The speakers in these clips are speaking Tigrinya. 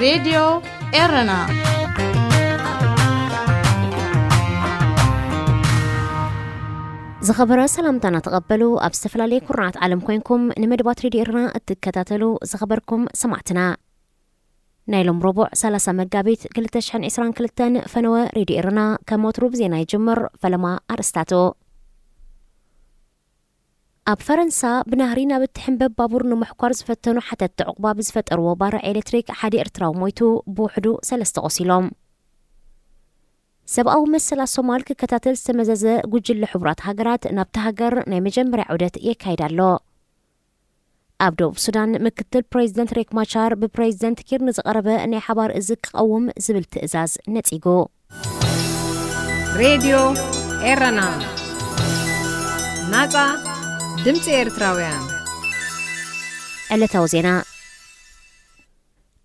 ሬድዮ ኤረና። ዝኸበረ ሰላምታና ተቐበሉ። ኣብ ዝተፈላለየ ኩርናዓት ዓለም ኮይንኩም ንመደባት ሬድዮ ኤረና እትከታተሉ ዝኸበርኩም ሰማዕትና፣ ናይ ሎም ረቡዕ ሰላሳ መጋቢት ክልተ ሽሕን ዕስራን ክልተን ፈነወ ሬድዮ ኤረና ከም ወትሩ ብዜና ይጅምር። ፈለማ ኣርእስታቱ። ኣብ ፈረንሳ ብናህሪ ናብ እትሕንበብ ባቡር ንምሕኳር ዝፈተኑ ሓተትቲ ዕቑባ ብዝፈጠርዎ ባርዕ ኤሌክትሪክ ሓደ ኤርትራዊ ሞይቱ፣ ብውሕዱ ሰለስተ ቆሲሎም። ሰብኣዊ መሰላት ሶማል ክከታተል ዝተመዘዘ ጉጅለ ሕቡራት ሃገራት ናብቲ ሃገር ናይ መጀመርያ ዑደት የካይድ ኣሎ። ኣብ ደቡብ ሱዳን ምክትል ፕሬዚደንት ሬክ ማቻር ብፕሬዚደንት ኪር ንዝቐረበ ናይ ሓባር እዝ ክቐውም ዝብል ትእዛዝ ነጺጉ። ሬድዮ ኤረና፣ ናጻ ድምጺ ኤርትራውያን። ዕለታዊ ዜና።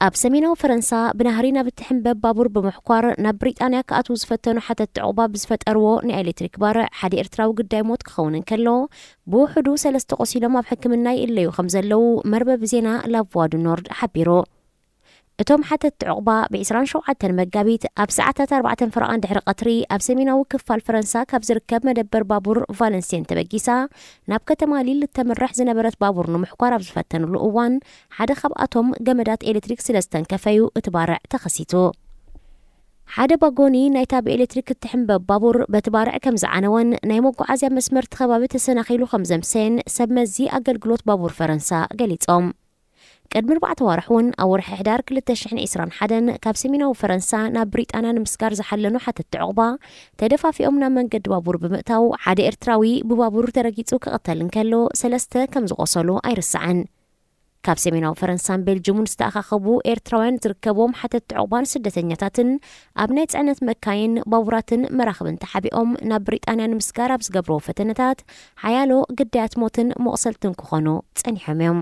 ኣብ ሰሜናዊ ፈረንሳ ብናህሪ ናብ እትሕንበብ ባቡር ብምሕኳር ናብ ብሪጣንያ ክኣትዉ ዝፈተኑ ሓተትቲ ዕቑባ ብዝፈጠርዎ ናይ ኤሌክትሪክ ባርዕ ሓደ ኤርትራዊ ግዳይ ሞት ክኸውን እንከሎ፣ ብውሕዱ ሰለስተ ቆሲሎም ኣብ ሕክምና ይእለዩ ከም ዘለዉ መርበብ ዜና ላቭዋ ዱ ኖርድ ሓቢሩ። እቶም ሓተትቲ ዕቑባ ብ ዕስራን ሸውዓተን መጋቢት ኣብ ሰዓታት ኣርባዕተን ፈረቓን ድሕሪ ቀትሪ ኣብ ሰሜናዊ ክፋል ፈረንሳ ካብ ዝርከብ መደበር ባቡር ቫለንሲየን ተበጊሳ ናብ ከተማ ሊል እተምርሕ ዝነበረት ባቡር ንምሕኳር ኣብ ዝፈተንሉ እዋን፣ ሓደ ካብኣቶም ገመዳት ኤሌክትሪክ ስለ ዝተንከፈዩ እቲ ባርዕ ተኸሲቱ። ሓደ ባጎኒ ናይታ ብኤሌክትሪክ እትሕንበብ ባቡር በቲ ባርዕ ከም ዝዓነወን ናይ መጓዓዝያ መስመር እቲ ከባቢ ተሰናኺሉ ከም ዘምሰየን ሰብ መዚ ኣገልግሎት ባቡር ፈረንሳ ገሊጾም። ቅድሚ ኣርባዕተ ኣዋርሕ እውን ኣብ ወርሒ ሕዳር ክልተ ሽሕን ዕስራን ሓደን ካብ ሰሜናዊ ፈረንሳ ናብ ብሪጣንያ ንምስጋር ዝሓለኑ ሓተትቲ ዕቑባ ተደፋፊኦም ናብ መንገዲ ባቡር ብምእታው ሓደ ኤርትራዊ ብባቡር ተረጊጹ ክቕተል እንከሎ ሰለስተ ከም ዝቖሰሉ ኣይርሳዕን። ካብ ሰሜናዊ ፈረንሳን ቤልጅሙን ዝተኣኻኸቡ ኤርትራውያን ዝርከብዎም ሓተትቲ ዕቑባን ስደተኛታትን ኣብ ናይ ጽዕነት መካይን፣ ባቡራትን መራኽብን ተሓቢኦም ናብ ብሪጣንያ ንምስጋር ኣብ ዝገብርዎ ፈተነታት ሓያሎ ግዳያት ሞትን መቑሰልትን ክኾኑ ጸኒሖም እዮም።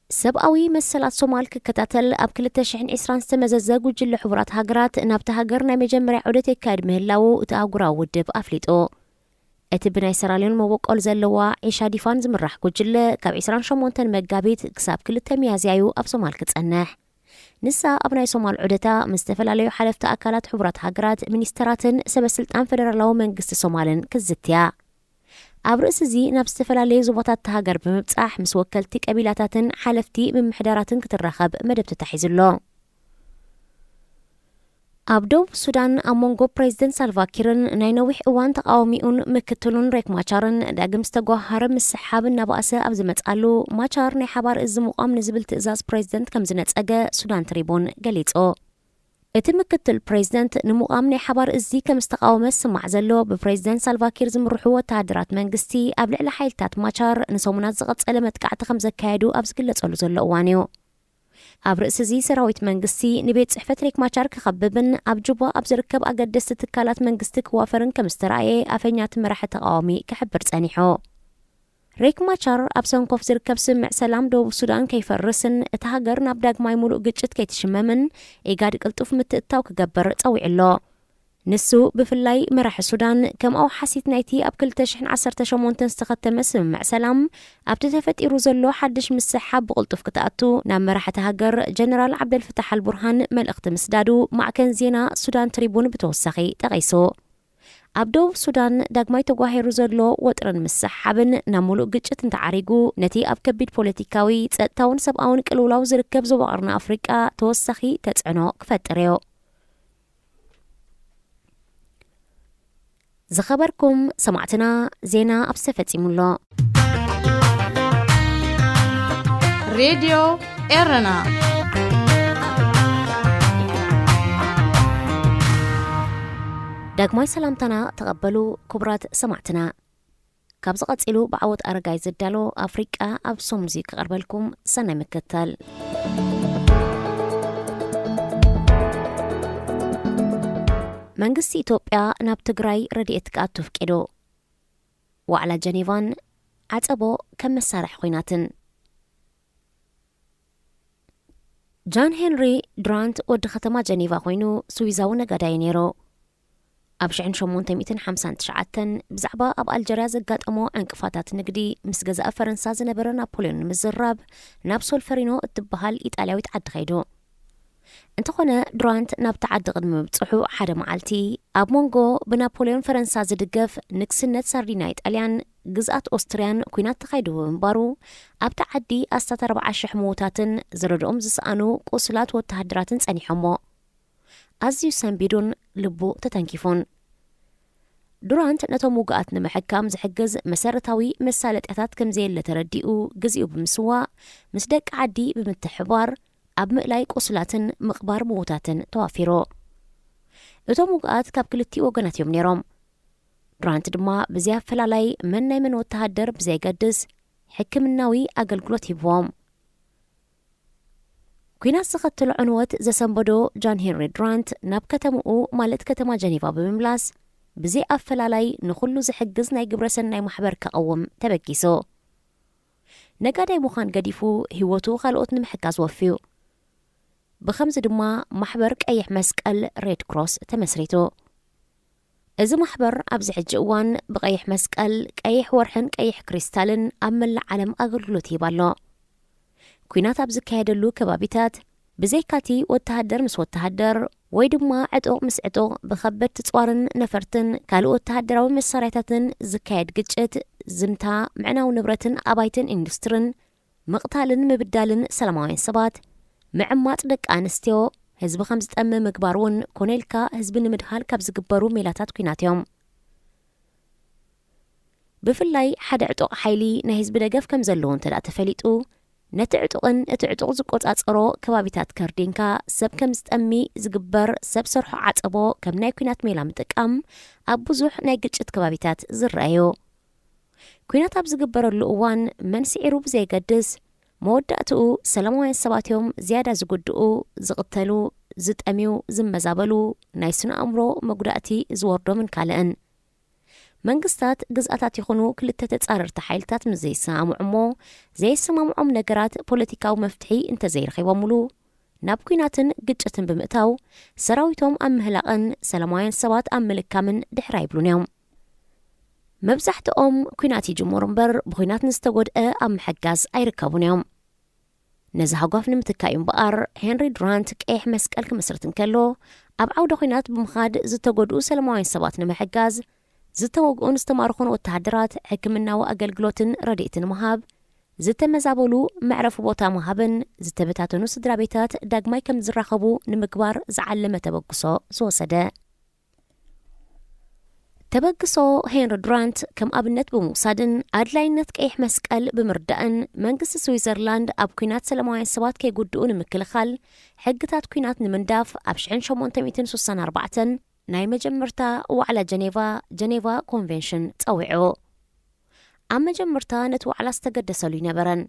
ሰብኣዊ መሰላት ሶማል ክከታተል ኣብ ክልተ ሽሕን ዕስራን ዝተመዘዘ ጉጅለ ሕቡራት ሃገራት ናብቲ ሃገር ናይ መጀመርያ ዑደት የካየድ ምህላዉ እቲ ኣህጉራዊ ውድብ ኣፍሊጡ። እቲ ብናይ ሰራልዮን መበቆል ዘለዋ ዒሻ ዲፋን ዝምራሕ ጉጅለ ካብ ዕስራን ሸሞንተን መጋቢት ክሳብ ክልተ ሚያዝያ እዩ ኣብ ሶማል ክጸንሕ። ንሳ ኣብ ናይ ሶማል ዑደታ ምስ ዝተፈላለዩ ሓለፍቲ ኣካላት ሕቡራት ሃገራት፣ ሚኒስተራትን ሰበስልጣን ፈደራላዊ መንግስቲ ሶማልን ክትዝትያ። ኣብ ርእሲ እዚ ናብ ዝተፈላለዩ ዞባታት እታ ሃገር ብምብጻሕ ምስ ወከልቲ ቀቢላታትን ሓለፍቲ ምምሕዳራትን ክትራኸብ መደብ ተታሒዙ ኣሎ። ኣብ ደቡብ ሱዳን ኣብ መንጎ ፕሬዚደንት ሳልቫ ኪርን ናይ ነዊሕ እዋን ተቃዋሚኡን ምክትሉን ሬክ ማቻርን ዳግም ዝተጓሃረ ምስሕሓብ እናባእሰ ኣብ ዝመጽኣሉ፣ ማቻር ናይ ሓባር እዝ ምቋም ንዝብል ትእዛዝ ፕሬዚደንት ከም ዝነጸገ ሱዳን ትሪቡን ገሊጹ። እቲ ምክትል ፕሬዚደንት ንምቋም ናይ ሓባር እዝ ከም ዝተቃወመ ዝስማዕ ዘሎ ብፕሬዚደንት ሳልቫ ኪር ዝምርሑ ወተሃደራት መንግስቲ ኣብ ልዕሊ ሓይልታት ማቻር ንሰሙናት ዝቐጸለ መጥቃዕቲ ከም ዘካየዱ ኣብ ዝግለጸሉ ዘሎ እዋን እዩ። ኣብ ርእሲ እዚ ሰራዊት መንግስቲ ንቤት ጽሕፈት ሬክ ማቻር ክኸብብን ኣብ ጁባ ኣብ ዝርከብ ኣገደስቲ ትካላት መንግስቲ ክዋፈርን ከም ዝተራእየ ኣፈኛ እቲ መራሒ ተቃዋሚ ክሕብር ጸኒሑ። ሬክ ማቻር ኣብ ሰንኮፍ ዝርከብ ስምምዕ ሰላም ደቡብ ሱዳን ከይፈርስን እታ ሃገር ናብ ዳግማይ ሙሉእ ግጭት ከይትሽመምን ኢጋድ ቅልጡፍ ምትእትታው ክገብር ጸዊዑ ኣሎ። ንሱ ብፍላይ መራሒ ሱዳን ከም ኣውሓሲት ናይቲ ኣብ ክልተ ሽሕን ዓሰርተ ሸሞንተን ዝተኸተመ ስምምዕ ሰላም ኣብቲ ተፈጢሩ ዘሎ ሓድሽ ምስሕሓብ ብቕልጡፍ ክትኣቱ ናብ መራሒ እታ ሃገር ጀነራል ዓብደልፈታሕ ኣልቡርሃን መልእኽቲ ምስዳዱ ማዕከን ዜና ሱዳን ትሪቡን ብተወሳኺ ጠቒሱ። ኣብ ደቡብ ሱዳን ዳግማይ ተጓሂሩ ዘሎ ወጥርን ምስሕሓብን ናብ ሙሉእ ግጭት እንተዓሪጉ፣ ነቲ ኣብ ከቢድ ፖለቲካዊ፣ ጸጥታውን ሰብኣውን ቅልውላው ዝርከብ ዞባ ቀርኒ ኣፍሪቃ ተወሳኺ ተጽዕኖ ክፈጥር እዩ። ዝኸበርኩም ሰማዕትና፣ ዜና ኣብ ዝተፈጺሙ ኣሎ። ሬድዮ ኤረና። ዳግማይ ሰላምታና ተቐበሉ ክቡራት ሰማዕትና። ካብዚ ቀጺሉ ብዓወት ኣረጋይ ዝዳሎ ኣፍሪቃ ኣብ ሰሙዚ ክቐርበልኩም ሰናይ ምክትታል። መንግስቲ ኢትዮጵያ ናብ ትግራይ ረድኤት ክኣቱ ኣፍቂዱ። ዋዕላ ጀኔቫን ዓጸቦ ከም መሳርሒ ኹናትን። ጃን ሄንሪ ዱራንት ወዲ ከተማ ጀኔቫ ኮይኑ ስዊዛዊ ነጋዳይ ነይሩ። ኣብ ሸሞንተ ሚእትን ሓምሳን ትሽዓተን ብዛዕባ ኣብ ኣልጀርያ ዘጋጠሞ ዕንቅፋታት ንግዲ ምስ ገዛእ ፈረንሳ ዝነበረ ናፖልዮን ንምዝራብ ናብ ሶልፈሪኖ እትበሃል ኢጣልያዊት ዓዲ ከይዱ። እንተኾነ፣ ዱራንት ናብቲ ዓዲ ቅድሚ ምብጽሑ ሓደ መዓልቲ፣ ኣብ መንጎ ብናፖልዮን ፈረንሳ ዝድገፍ ንግስነት ሳርዲንያ ኢጣልያን ግዝኣት ኦስትርያን ኲናት ተኻይዱ ብምንባሩ፣ ኣብቲ ዓዲ ኣስታት ኣርብዓ ሽሕ ምዉታትን ዝረድኦም ዝሰኣኑ ቁስላት ወተሃደራትን ጸኒሖሞ። ኣዝዩ ሰንቢዱን ልቡ ተተንኪፉን። ዱራንት ነቶም ውጉኣት ንምሕካም ዝሕግዝ መሰረታዊ መሳለጥያታት ከም ዘየለ ተረዲኡ፣ ግዜኡ ብምስዋእ፣ ምስ ደቂ ዓዲ ብምትሕብባር ኣብ ምእላይ ቁስላትን ምቕባር ምዉታትን ተዋፊሩ። እቶም ውጉኣት ካብ ክልቲኡ ወገናት እዮም ነይሮም። ዱራንት ድማ ብዘይ ኣፈላላይ መን ናይ መን ወተሃደር ብዘይገድስ ሕክምናዊ ኣገልግሎት ሂብዎም። ኲናት ዘኸተሎ ዕንወት ዘሰንበዶ ጃን ሄንሪ ዱራንት ናብ ከተምኡ፣ ማለት ከተማ ጀኔቫ ብምምላስ፣ ብዘይ ኣፈላላይ ንኹሉ ዝሕግዝ ናይ ግብረ ሰናይ ማሕበር ከቐውም ተበጊሱ። ነጋዳይ ምዃን ገዲፉ፣ ህይወቱ ካልኦት ንምሕጋዝ ወፍዩ። ብኸምዚ ድማ ማሕበር ቀይሕ መስቀል፣ ሬድ ክሮስ፣ ተመስሪቱ። እዚ ማሕበር ኣብዚ ሕጂ እዋን ብቀይሕ መስቀል፣ ቀይሕ ወርሕን ቀይሕ ክሪስታልን ኣብ መላእ ዓለም ኣገልግሎት ይህብ ኣሎ። ኲናት ኣብ ዝካየደሉ ከባቢታት፣ ብዘይካቲ ወተሃደር ምስ ወተሃደር ወይ ድማ ዕጡቕ ምስ ዕጡቕ ብኸበድቲ ጸዋርን ነፈርትን ካልእ ወተሃደራዊ መሳርያታትን ዝካየድ ግጭት፣ ዝምታ፣ ምዕናው ንብረትን ኣባይትን ኢንዱስትርን፣ ምቕታልን ምብዳልን ሰላማውያን ሰባት፣ ምዕማጽ ደቂ ኣንስትዮ፣ ህዝቢ ከም ዝጠሚ ምግባር እውን ኮነ ኢልካ ህዝቢ ንምድሃል ካብ ዝግበሩ ሜላታት ኲናት እዮም። ብፍላይ ሓደ ዕጡቕ ሓይሊ ናይ ህዝቢ ደገፍ ከም ዘለዎ እንተ ደኣ ተፈሊጡ፣ ነቲ ዕጡቕን እቲ ዕጡቕ ዝቆጻጸሮ ከባቢታት ከርዲንካ ሰብ ከም ዝጠሚ ዝግበር ሰብ ሰርሖ ዓጸቦ ከም ናይ ኲናት ሜላ ምጥቃም ኣብ ብዙሕ ናይ ግጭት ከባቢታት ዝረኣዩ። ኲናት ኣብ ዝግበረሉ እዋን መን ስዒሩ ብዘይገድስ፣ መወዳእትኡ ሰላማውያን ሰባት እዮም ዝያዳ ዝጉድኡ፣ ዝቕተሉ፣ ዝጠምዩ፣ ዝመዛበሉ፣ ናይ ስነ ኣእምሮ መጉዳእቲ ዝወርዶምን ካልእን። መንግስታት፣ ግዝኣታት ይኹኑ ክልተ ተጻረርቲ ሓይልታት ምስ ዘይሰማምዑ እሞ፣ ዘይሰማምዖም ነገራት ፖለቲካዊ መፍትሒ እንተዘይረኺቦምሉ፣ ናብ ኲናትን ግጭትን ብምእታው፣ ሰራዊቶም ኣብ ምህላቕን ሰላማውያን ሰባት ኣብ ምልካምን ድሕር ኣይብሉን እዮም። መብዛሕትኦም ኲናት ይጅምሩ እምበር፣ ብኲናት ንዝተጎድአ ኣብ ምሕጋዝ ኣይርከቡን እዮም። ነዚ ሃጓፍ ንምትካእ እዩ እምበኣር፣ ሄንሪ ዱራንት ቀይሕ መስቀል ክምስርት እንከሎ፣ ኣብ ዓውደ ኲናት ብምኻድ ዝተጎድኡ ሰላማውያን ሰባት ንምሕጋዝ፣ ዝተወግኡን ዝተማርኹን ወተሃደራት ሕክምናዊ ኣገልግሎትን ረድኤትን ምሃብ፣ ዝተመዛበሉ መዕረፊ ቦታ ምሃብን ዝተበታተኑ ስድራ ቤታት ዳግማይ ከም ዝራኸቡ ንምግባር ዝዓለመ ተበግሶ ዝወሰደ። ተበግሶ ሄንሪ ዱራንት ከም ኣብነት ብምውሳድን ኣድላይነት ቀይሕ መስቀል ብምርዳእን፣ መንግስቲ ስዊዘርላንድ ኣብ ኲናት ሰላማውያን ሰባት ከይጉድኡ ንምክልኻል ሕግታት ኲናት ንምንዳፍ ኣብ ሽሕን ሸሞንተ ሚእትን ስሳን ኣርባዕተን ናይ መጀመርታ ዋዕላ ጀኔቫ፣ ጀኔቫ ኮንቬንሽን፣ ጸዊዑ። ኣብ መጀመርታ ነቲ ዋዕላ ዝተገደሰሉ ኣይነበረን።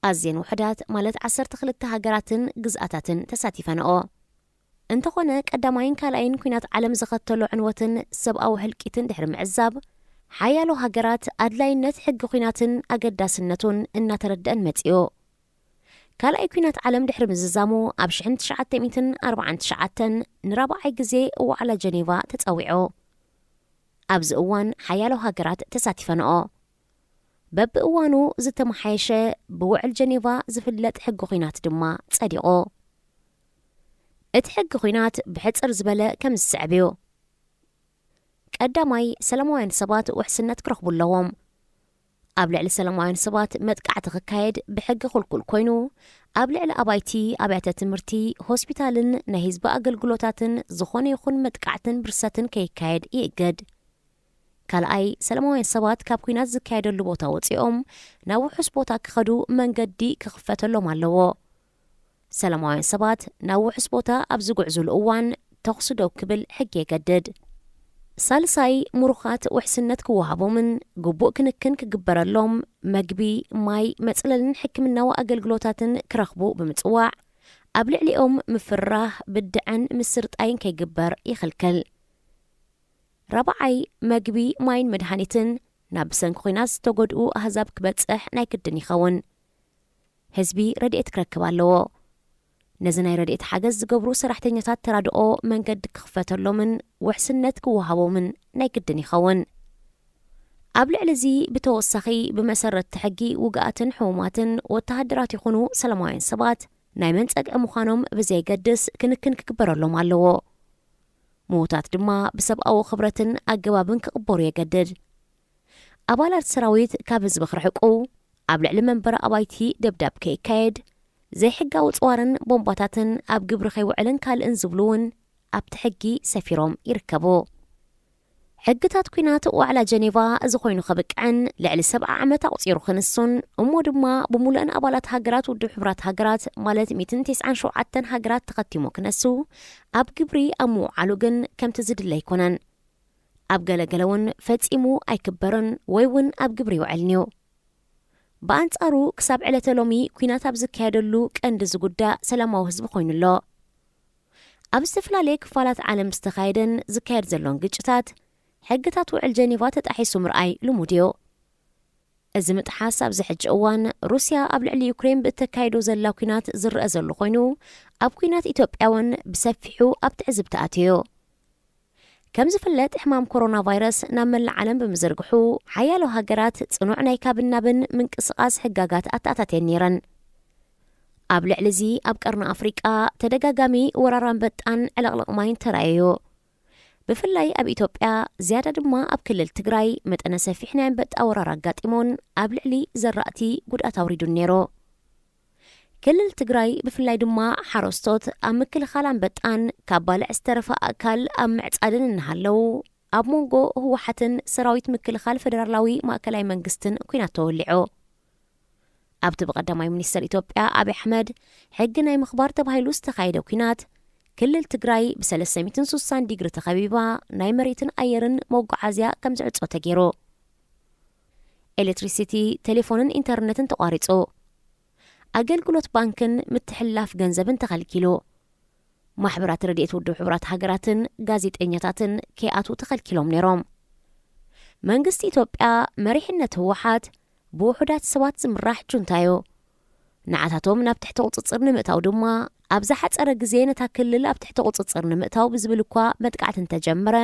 ኣዝየን ውሑዳት፣ ማለት ዓሰርተ ክልተ ሃገራትን ግዝኣታትን ተሳቲፈንኦ። እንተኾነ፣ ቀዳማይን ካልኣይን ኲናት ዓለም ዘኸተሎ ዕንወትን ሰብኣዊ ህልቂትን ድሕሪ ምዕዛብ፣ ሓያሎ ሃገራት ኣድላይነት ሕጊ ኲናትን ኣገዳስነቱን እናተረድአን መጺኡ። ካልኣይ ኲናት ዓለም ድሕሪ ምዝዛሙ፣ ኣብ ሽሕን ትሽዓተ ሚእትን ኣርባዓን ትሽዓተን ንራብዓይ ግዜ ዋዕላ ጀኔቫ ተጸዊዑ። ኣብዚ እዋን ሓያሎ ሃገራት ተሳቲፈንኦ። በብእዋኑ ዝተመሓየሸ ብውዕል ጀኔቫ ዝፍለጥ ሕጊ ኲናት ድማ ጸዲቑ። እቲ ሕጊ ኲናት ብሕጽር ዝበለ ከም ዝስዕብ እዩ። ቀዳማይ፣ ሰላማውያን ሰባት ውሕስነት ክረኽቡ ኣለዎም። ኣብ ልዕሊ ሰላማውያን ሰባት መጥቃዕቲ ክካየድ ብሕጊ ክልኩል ኮይኑ፣ ኣብ ልዕሊ ኣባይቲ፣ ኣብያተ ትምህርቲ፣ ሆስፒታልን ናይ ህዝቢ ኣገልግሎታትን ዝኾነ ይኹን መጥቃዕትን ብርሰትን ከይካየድ ይእገድ። ካልኣይ፣ ሰላማውያን ሰባት ካብ ኲናት ዝካየደሉ ቦታ ወጺኦም ናብ ውሑስ ቦታ ክኸዱ መንገዲ ክኽፈተሎም ኣለዎ። ሰላማውያን ሰባት ናብ ውሑስ ቦታ ኣብ ዝጉዕዙሉ እዋን ተኹሲ ደው ክብል ሕጊ የገድድ። ሳልሳይ፣ ምሩኻት ውሕስነት ክወሃቦምን ግቡእ ክንክን ክግበረሎም፣ መግቢ፣ ማይ፣ መጽለልን ሕክምናዊ ኣገልግሎታትን ክረኽቡ ብምጽዋዕ፣ ኣብ ልዕሊኦም ምፍርራህ፣ ብድዐን ምስርጣይን ከይግበር ይኽልክል። ራብዓይ፣ መግቢ፣ ማይን መድሃኒትን ናብ ብሰንኪ ኲናት ዝተጎድኡ ኣህዛብ ክበጽሕ ናይ ግድን ይኸውን። ህዝቢ ረድኤት ክረክብ ኣለዎ። ነዚ ናይ ረድኤት ሓገዝ ዝገብሩ ሰራሕተኛታት ተራድኦ መንገዲ ክኽፈተሎምን ውሕስነት ክወሃቦምን ናይ ግድን ይኸውን። ኣብ ልዕሊ እዚ ብተወሳኺ ብመሰረት እቲ ሕጊ ውግኣትን ሕሙማትን ወተሃደራት ይኹኑ ሰላማውያን ሰባት ናይ መን ጸግዒ ምዃኖም ብዘየገድስ ክንክን ክግበረሎም ኣለዎ። ምዉታት ድማ ብሰብኣዊ ክብረትን ኣገባብን ክቕበሩ የገድድ። ኣባላት ሰራዊት ካብ ህዝቢ ክርሕቁ፣ ኣብ ልዕሊ መንበሪ ኣባይቲ ደብዳብ ከይካየድ፣ ዘይሕጋዊ ጽዋርን ቦምባታትን ኣብ ግብሪ ከይውዕልን ካልእን ዝብሉ እውን ኣብቲ ሕጊ ሰፊሮም ይርከቡ። ሕግታት ኲናት ዋዕላ ጀኔቫ እዚ ኮይኑ ከብቅዕን ልዕሊ ሰብዓ ዓመት ኣቑጺሩ ክንሱን እሞ ድማ ብምሉእን ኣባላት ሃገራት ውድብ ሕቡራት ሃገራት ማለት ሚእትን ተስዓን ሸውዓተን ሃገራት ተኸቲሙ ክነሱ ኣብ ግብሪ ኣብ ምውዓሉ ግን ከምቲ ዝድለ ኣይኮነን። ኣብ ገለገለ እውን ፈጺሙ ኣይክበርን ወይ እውን ኣብ ግብሪ ይውዕልን እዩ። ብኣንጻሩ ክሳብ ዕለተ ሎሚ ኲናት ኣብ ዝካየደሉ ቀንዲ ዝጉዳእ ሰላማዊ ህዝቢ ኮይኑ ኣሎ። ኣብ ዝተፈላለየ ክፋላት ዓለም ዝተኻየደን ዝካየድ ዘሎን ግጭታት ሕግታት ውዕል ጀኔቫ ተጣሒሱ ምርኣይ ልሙድ እዩ። እዚ ምጥሓስ ኣብዚ ሕጂ እዋን ሩስያ ኣብ ልዕሊ ዩክሬን ብእተካይዶ ዘላ ኲናት ዝረአ ዘሎ ኮይኑ ኣብ ኲናት ኢትዮጵያ እውን ብሰፊሑ ኣብ ትዕዝብቲ ኣትዩ እዩ። ከም ዝፍለጥ ሕማም ኮሮና ቫይረስ ናብ መላእ ዓለም ብምዝርግሑ ሓያሎ ሃገራት ጽኑዕ ናይ ካብን ናብን ምንቅስቓስ ሕጋጋት ኣተኣታትየን ነይረን። ኣብ ልዕሊ እዚ ኣብ ቀርኒ ኣፍሪቃ ተደጋጋሚ ወራር ኣንበጣን ዕልቕልቕ ማይን ተራእዩ። ብፍላይ ኣብ ኢትዮጵያ ዝያዳ ድማ ኣብ ክልል ትግራይ መጠነ ሰፊሕ ናይ ኣንበጣ ወራር ኣጋጢሞን ኣብ ልዕሊ ዘራእቲ ጉድኣት ኣውሪዱን ነይሩ። ክልል ትግራይ ብፍላይ ድማ ሓረስቶት ኣብ ምክልኻል ኣንበጣን ካብ ባልዕ ዝተረፈ ኣእካል ኣብ ምዕፃድን እናሃለዉ ኣብ መንጎ ህወሓትን ሰራዊት ምክልኻል ፈደራላዊ ማእከላይ መንግስትን ኲናት ተወሊዑ። ኣብቲ ብቐዳማይ ሚኒስተር ኢትዮጵያ ኣብይ ኣሕመድ ሕጊ ናይ ምኽባር ተባሂሉ ዝተኻየደ ኲናት ክልል ትግራይ ብ360 ዲግሪ ተኸቢባ ናይ መሬትን ኣየርን መጓዓዝያ ከም ዝዕጾ ተገይሩ። ኤሌክትሪሲቲ፣ ቴሌፎንን ኢንተርነትን ተቋሪጹ። ኣገልግሎት ባንክን ምትሕልላፍ ገንዘብን ተኸልኪሉ። ማሕበራት ረድኤት ውድብ ሕቡራት ሃገራትን ጋዜጠኛታትን ከይኣትዉ ተኸልኪሎም ነይሮም። መንግስቲ ኢትዮጵያ መሪሕነት ህወሓት ብውሑዳት ሰባት ዝምራሕ ጁንታ እዩ። ንዓታቶም ናብ ትሕቲ ቁጽጽር ንምእታው ድማ ኣብ ዝሓጸረ ግዜ ነታ ክልል ኣብ ትሕቲ ቁጽጽር ንምእታው ብዝብል እኳ መጥቃዕቲ እንተጀመረ፣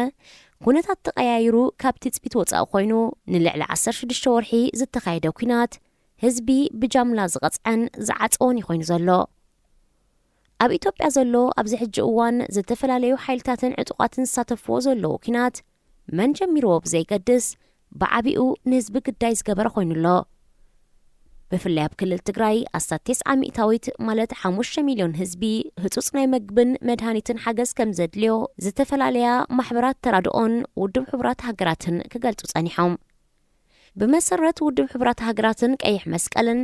ኩነታት ተቐያይሩ ካብ ትጽቢት ወጻኢ ኮይኑ ንልዕሊ ዓሰርተ ሽዱሽተ ወርሒ ዝተኻየደ ኲናት ህዝቢ ብጃምላ ዝቐጽዐን ዝዓጸዎን እዩ ኮይኑ ዘሎ። ኣብ ኢትዮጵያ ዘሎ ኣብዚ ሕጂ እዋን ዝተፈላለዩ ሓይልታትን ዕጡቓትን ዝሳተፍዎ ዘለዉ ኲናት መን ጀሚርዎ ብዘይገድስ ብዓቢኡ ንህዝቢ ግዳይ ዝገበረ ኮይኑ ኣሎ። ብፍላይ ኣብ ክልል ትግራይ ኣስታት ተስዓ ሚእታዊት ማለት ሓሙሽተ ሚልዮን ህዝቢ ህጹጽ ናይ መግብን መድሃኒትን ሓገዝ ከም ዘድልዮ ዝተፈላለያ ማሕበራት ተራድኦን ውድብ ሕቡራት ሃገራትን ክገልጹ ጸኒሖም። ብመሰረት ውድብ ሕቡራት ሃገራትን ቀይሕ መስቀልን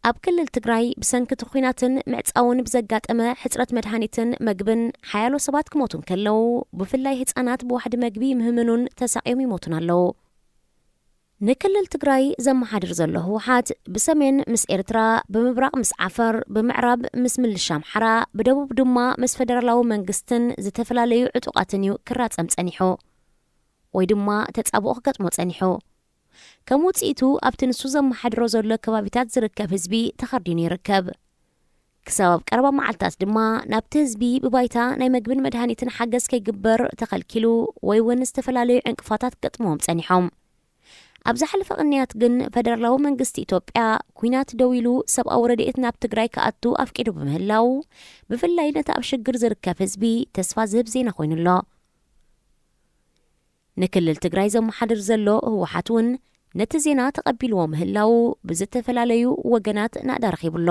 ኣብ ክልል ትግራይ ብሰንኪ እቲ ኲናትን ምዕጻውን ብዘጋጠመ ሕጽረት መድሃኒትን መግብን ሓያሎ ሰባት ክሞቱ እንከለዉ ብፍላይ ህጻናት ብዋሕዲ መግቢ ምህምኑን ተሳቕዮም ይሞቱን ኣለዉ። ንክልል ትግራይ ዘመሓድር ዘሎ ህወሓት ብሰሜን ምስ ኤርትራ፣ ብምብራቕ ምስ ዓፈር፣ ብምዕራብ ምስ ምልሻ ኣምሓራ፣ ብደቡብ ድማ ምስ ፈደራላዊ መንግስትን ዝተፈላለዩ ዕጡቓትን እዩ ክራጸም ጸኒሑ ወይ ድማ ተጻብኦ ክገጥሞ ጸኒሑ። ከም ውጽኢቱ ኣብቲ ንሱ ዘመሓድሮ ዘሎ ከባቢታት ዝርከብ ህዝቢ ተኸርዲኑ ይርከብ። ክሳብ ኣብ ቀረባ መዓልታት ድማ ናብቲ ህዝቢ ብባይታ ናይ መግብን መድሃኒትን ሓገዝ ከይግበር ተኸልኪሉ ወይ እውን ዝተፈላለዩ ዕንቅፋታት ክገጥምዎም ጸኒሖም። ኣብ ዝሓለፈ ቅንያት ግን ፈደራላዊ መንግስቲ ኢትዮጵያ ኲናት ደው ኢሉ ሰብኣዊ ረድኤት ናብ ትግራይ ክኣቱ ኣፍቂዱ ብምህላው ብፍላይ ነቲ ኣብ ሽግር ዝርከብ ህዝቢ ተስፋ ዝህብ ዜና ኮይኑ ኣሎ። ንክልል ትግራይ ዘመሓድር ዘሎ ህወሓት እውን ነቲ ዜና ተቐቢልዎ ምህላው ብዝተፈላለዩ ወገናት ናእዳ ረኺቡ ኣሎ።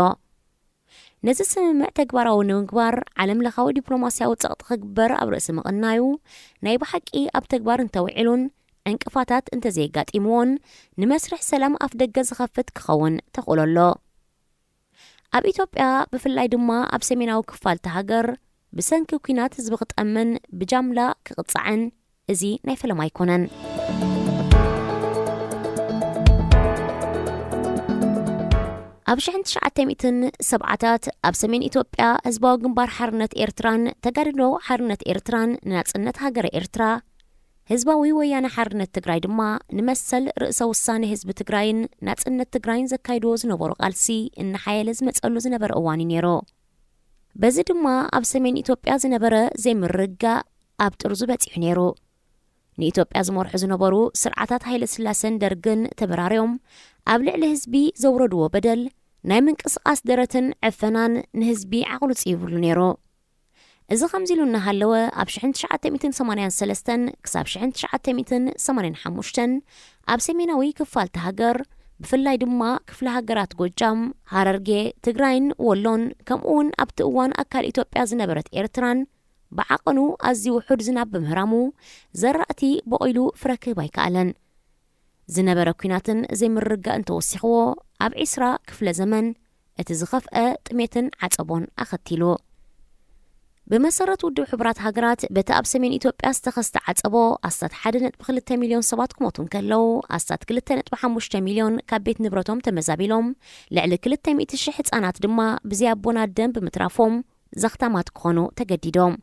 ነዚ ስምምዕ ተግባራዊ ንምግባር ዓለም ለኻዊ ዲፕሎማስያዊ ጸቕጢ ክግበር ኣብ ርእሲ ምቕናዩ ናይ ብሓቂ ኣብ ተግባር እንተውዒሉን ዕንቅፋታት እንተዘየጋጢምዎን ንመስርሕ ሰላም ኣፍ ደገ ዝኸፍት ክኸውን ተኽእሎ ኣሎ። ኣብ ኢትዮጵያ ብፍላይ ድማ ኣብ ሰሜናዊ ክፋል እታ ሃገር ብሰንኪ ኲናት ህዝቢ ክጠምን ብጃምላ ክቕጻዕን እዚ ናይ ፈለማ ኣይኮነን። ኣብ ሽሕን ትሽዓተ ሚእትን ሰብዓታት ኣብ ሰሜን ኢትዮጵያ ህዝባዊ ግንባር ሓርነት ኤርትራን ተጋድሎ ሓርነት ኤርትራን ንናጽነት ሃገረ ኤርትራ ህዝባዊ ወያነ ሓርነት ትግራይ ድማ ንመሰል ርእሰ ውሳነ ህዝቢ ትግራይን ናጽነት ትግራይን ዘካይድዎ ዝነበሩ ቃልሲ እናሓየለ ዝመጸሉ ዝነበረ እዋን እዩ ነይሩ። በዚ ድማ ኣብ ሰሜን ኢትዮጵያ ዝነበረ ዘይምርግጋእ ኣብ ጥርዙ በጺሑ ነይሩ። ንኢትዮጵያ ዝመርሑ ዝነበሩ ስርዓታት ሃይለ ስላሰን ደርግን ተበራርዮም፣ ኣብ ልዕሊ ህዝቢ ዘውረድዎ በደል፣ ናይ ምንቅስቓስ ደረትን ዕፈናን ንህዝቢ ዓቕሉ ጽይብሉ ነይሩ። እዚ ከምዚ ኢሉ እናሃለወ፣ ኣብ ሽሕን ትሽዓተ ሚእትን ሰማንያን ሰለስተን ክሳብ ሽሕን ትሽዓተ ሚእትን ሰማንያን ሓሙሽተን ኣብ ሰሜናዊ ክፋል እታ ሃገር፣ ብፍላይ ድማ ክፍለ ሃገራት ጎጃም፣ ሃረርጌ፣ ትግራይን ወሎን፣ ከምኡ እውን ኣብቲ እዋን ኣካል ኢትዮጵያ ዝነበረት ኤርትራን ብዓቐኑ ኣዝዩ ውሑድ ዝናብ ብምህራሙ፣ ዘራእቲ በቑሉ ፍረ ክህብ ኣይከኣለን። ዝነበረ ኲናትን ዘይምርግጋእን ተወሲኽዎ፣ ኣብ ዒስራ ክፍለ ዘመን እቲ ዝኸፍአ ጥሜትን ዓጸቦን ኣኸቲሉ። ብመሰረት ውድብ ሕቡራት ሃገራት፣ በቲ ኣብ ሰሜን ኢትዮጵያ ዝተኸስተ ዓጸቦ ኣስታት ሓደ ነጥቢ ክልተ ሚልዮን ሰባት ክሞቱ እንከለዉ፣ ኣስታት ክልተ ነጥቢ ሓሙሽተ ሚልዮን ካብ ቤት ንብረቶም ተመዛቢሎም፣ ልዕሊ ክልተ ሚእቲ ሽሕ ህጻናት ድማ ብዘይ ኣቦን ኣደን ብምትራፎም ዘኽታማት ክኾኑ ተገዲዶም።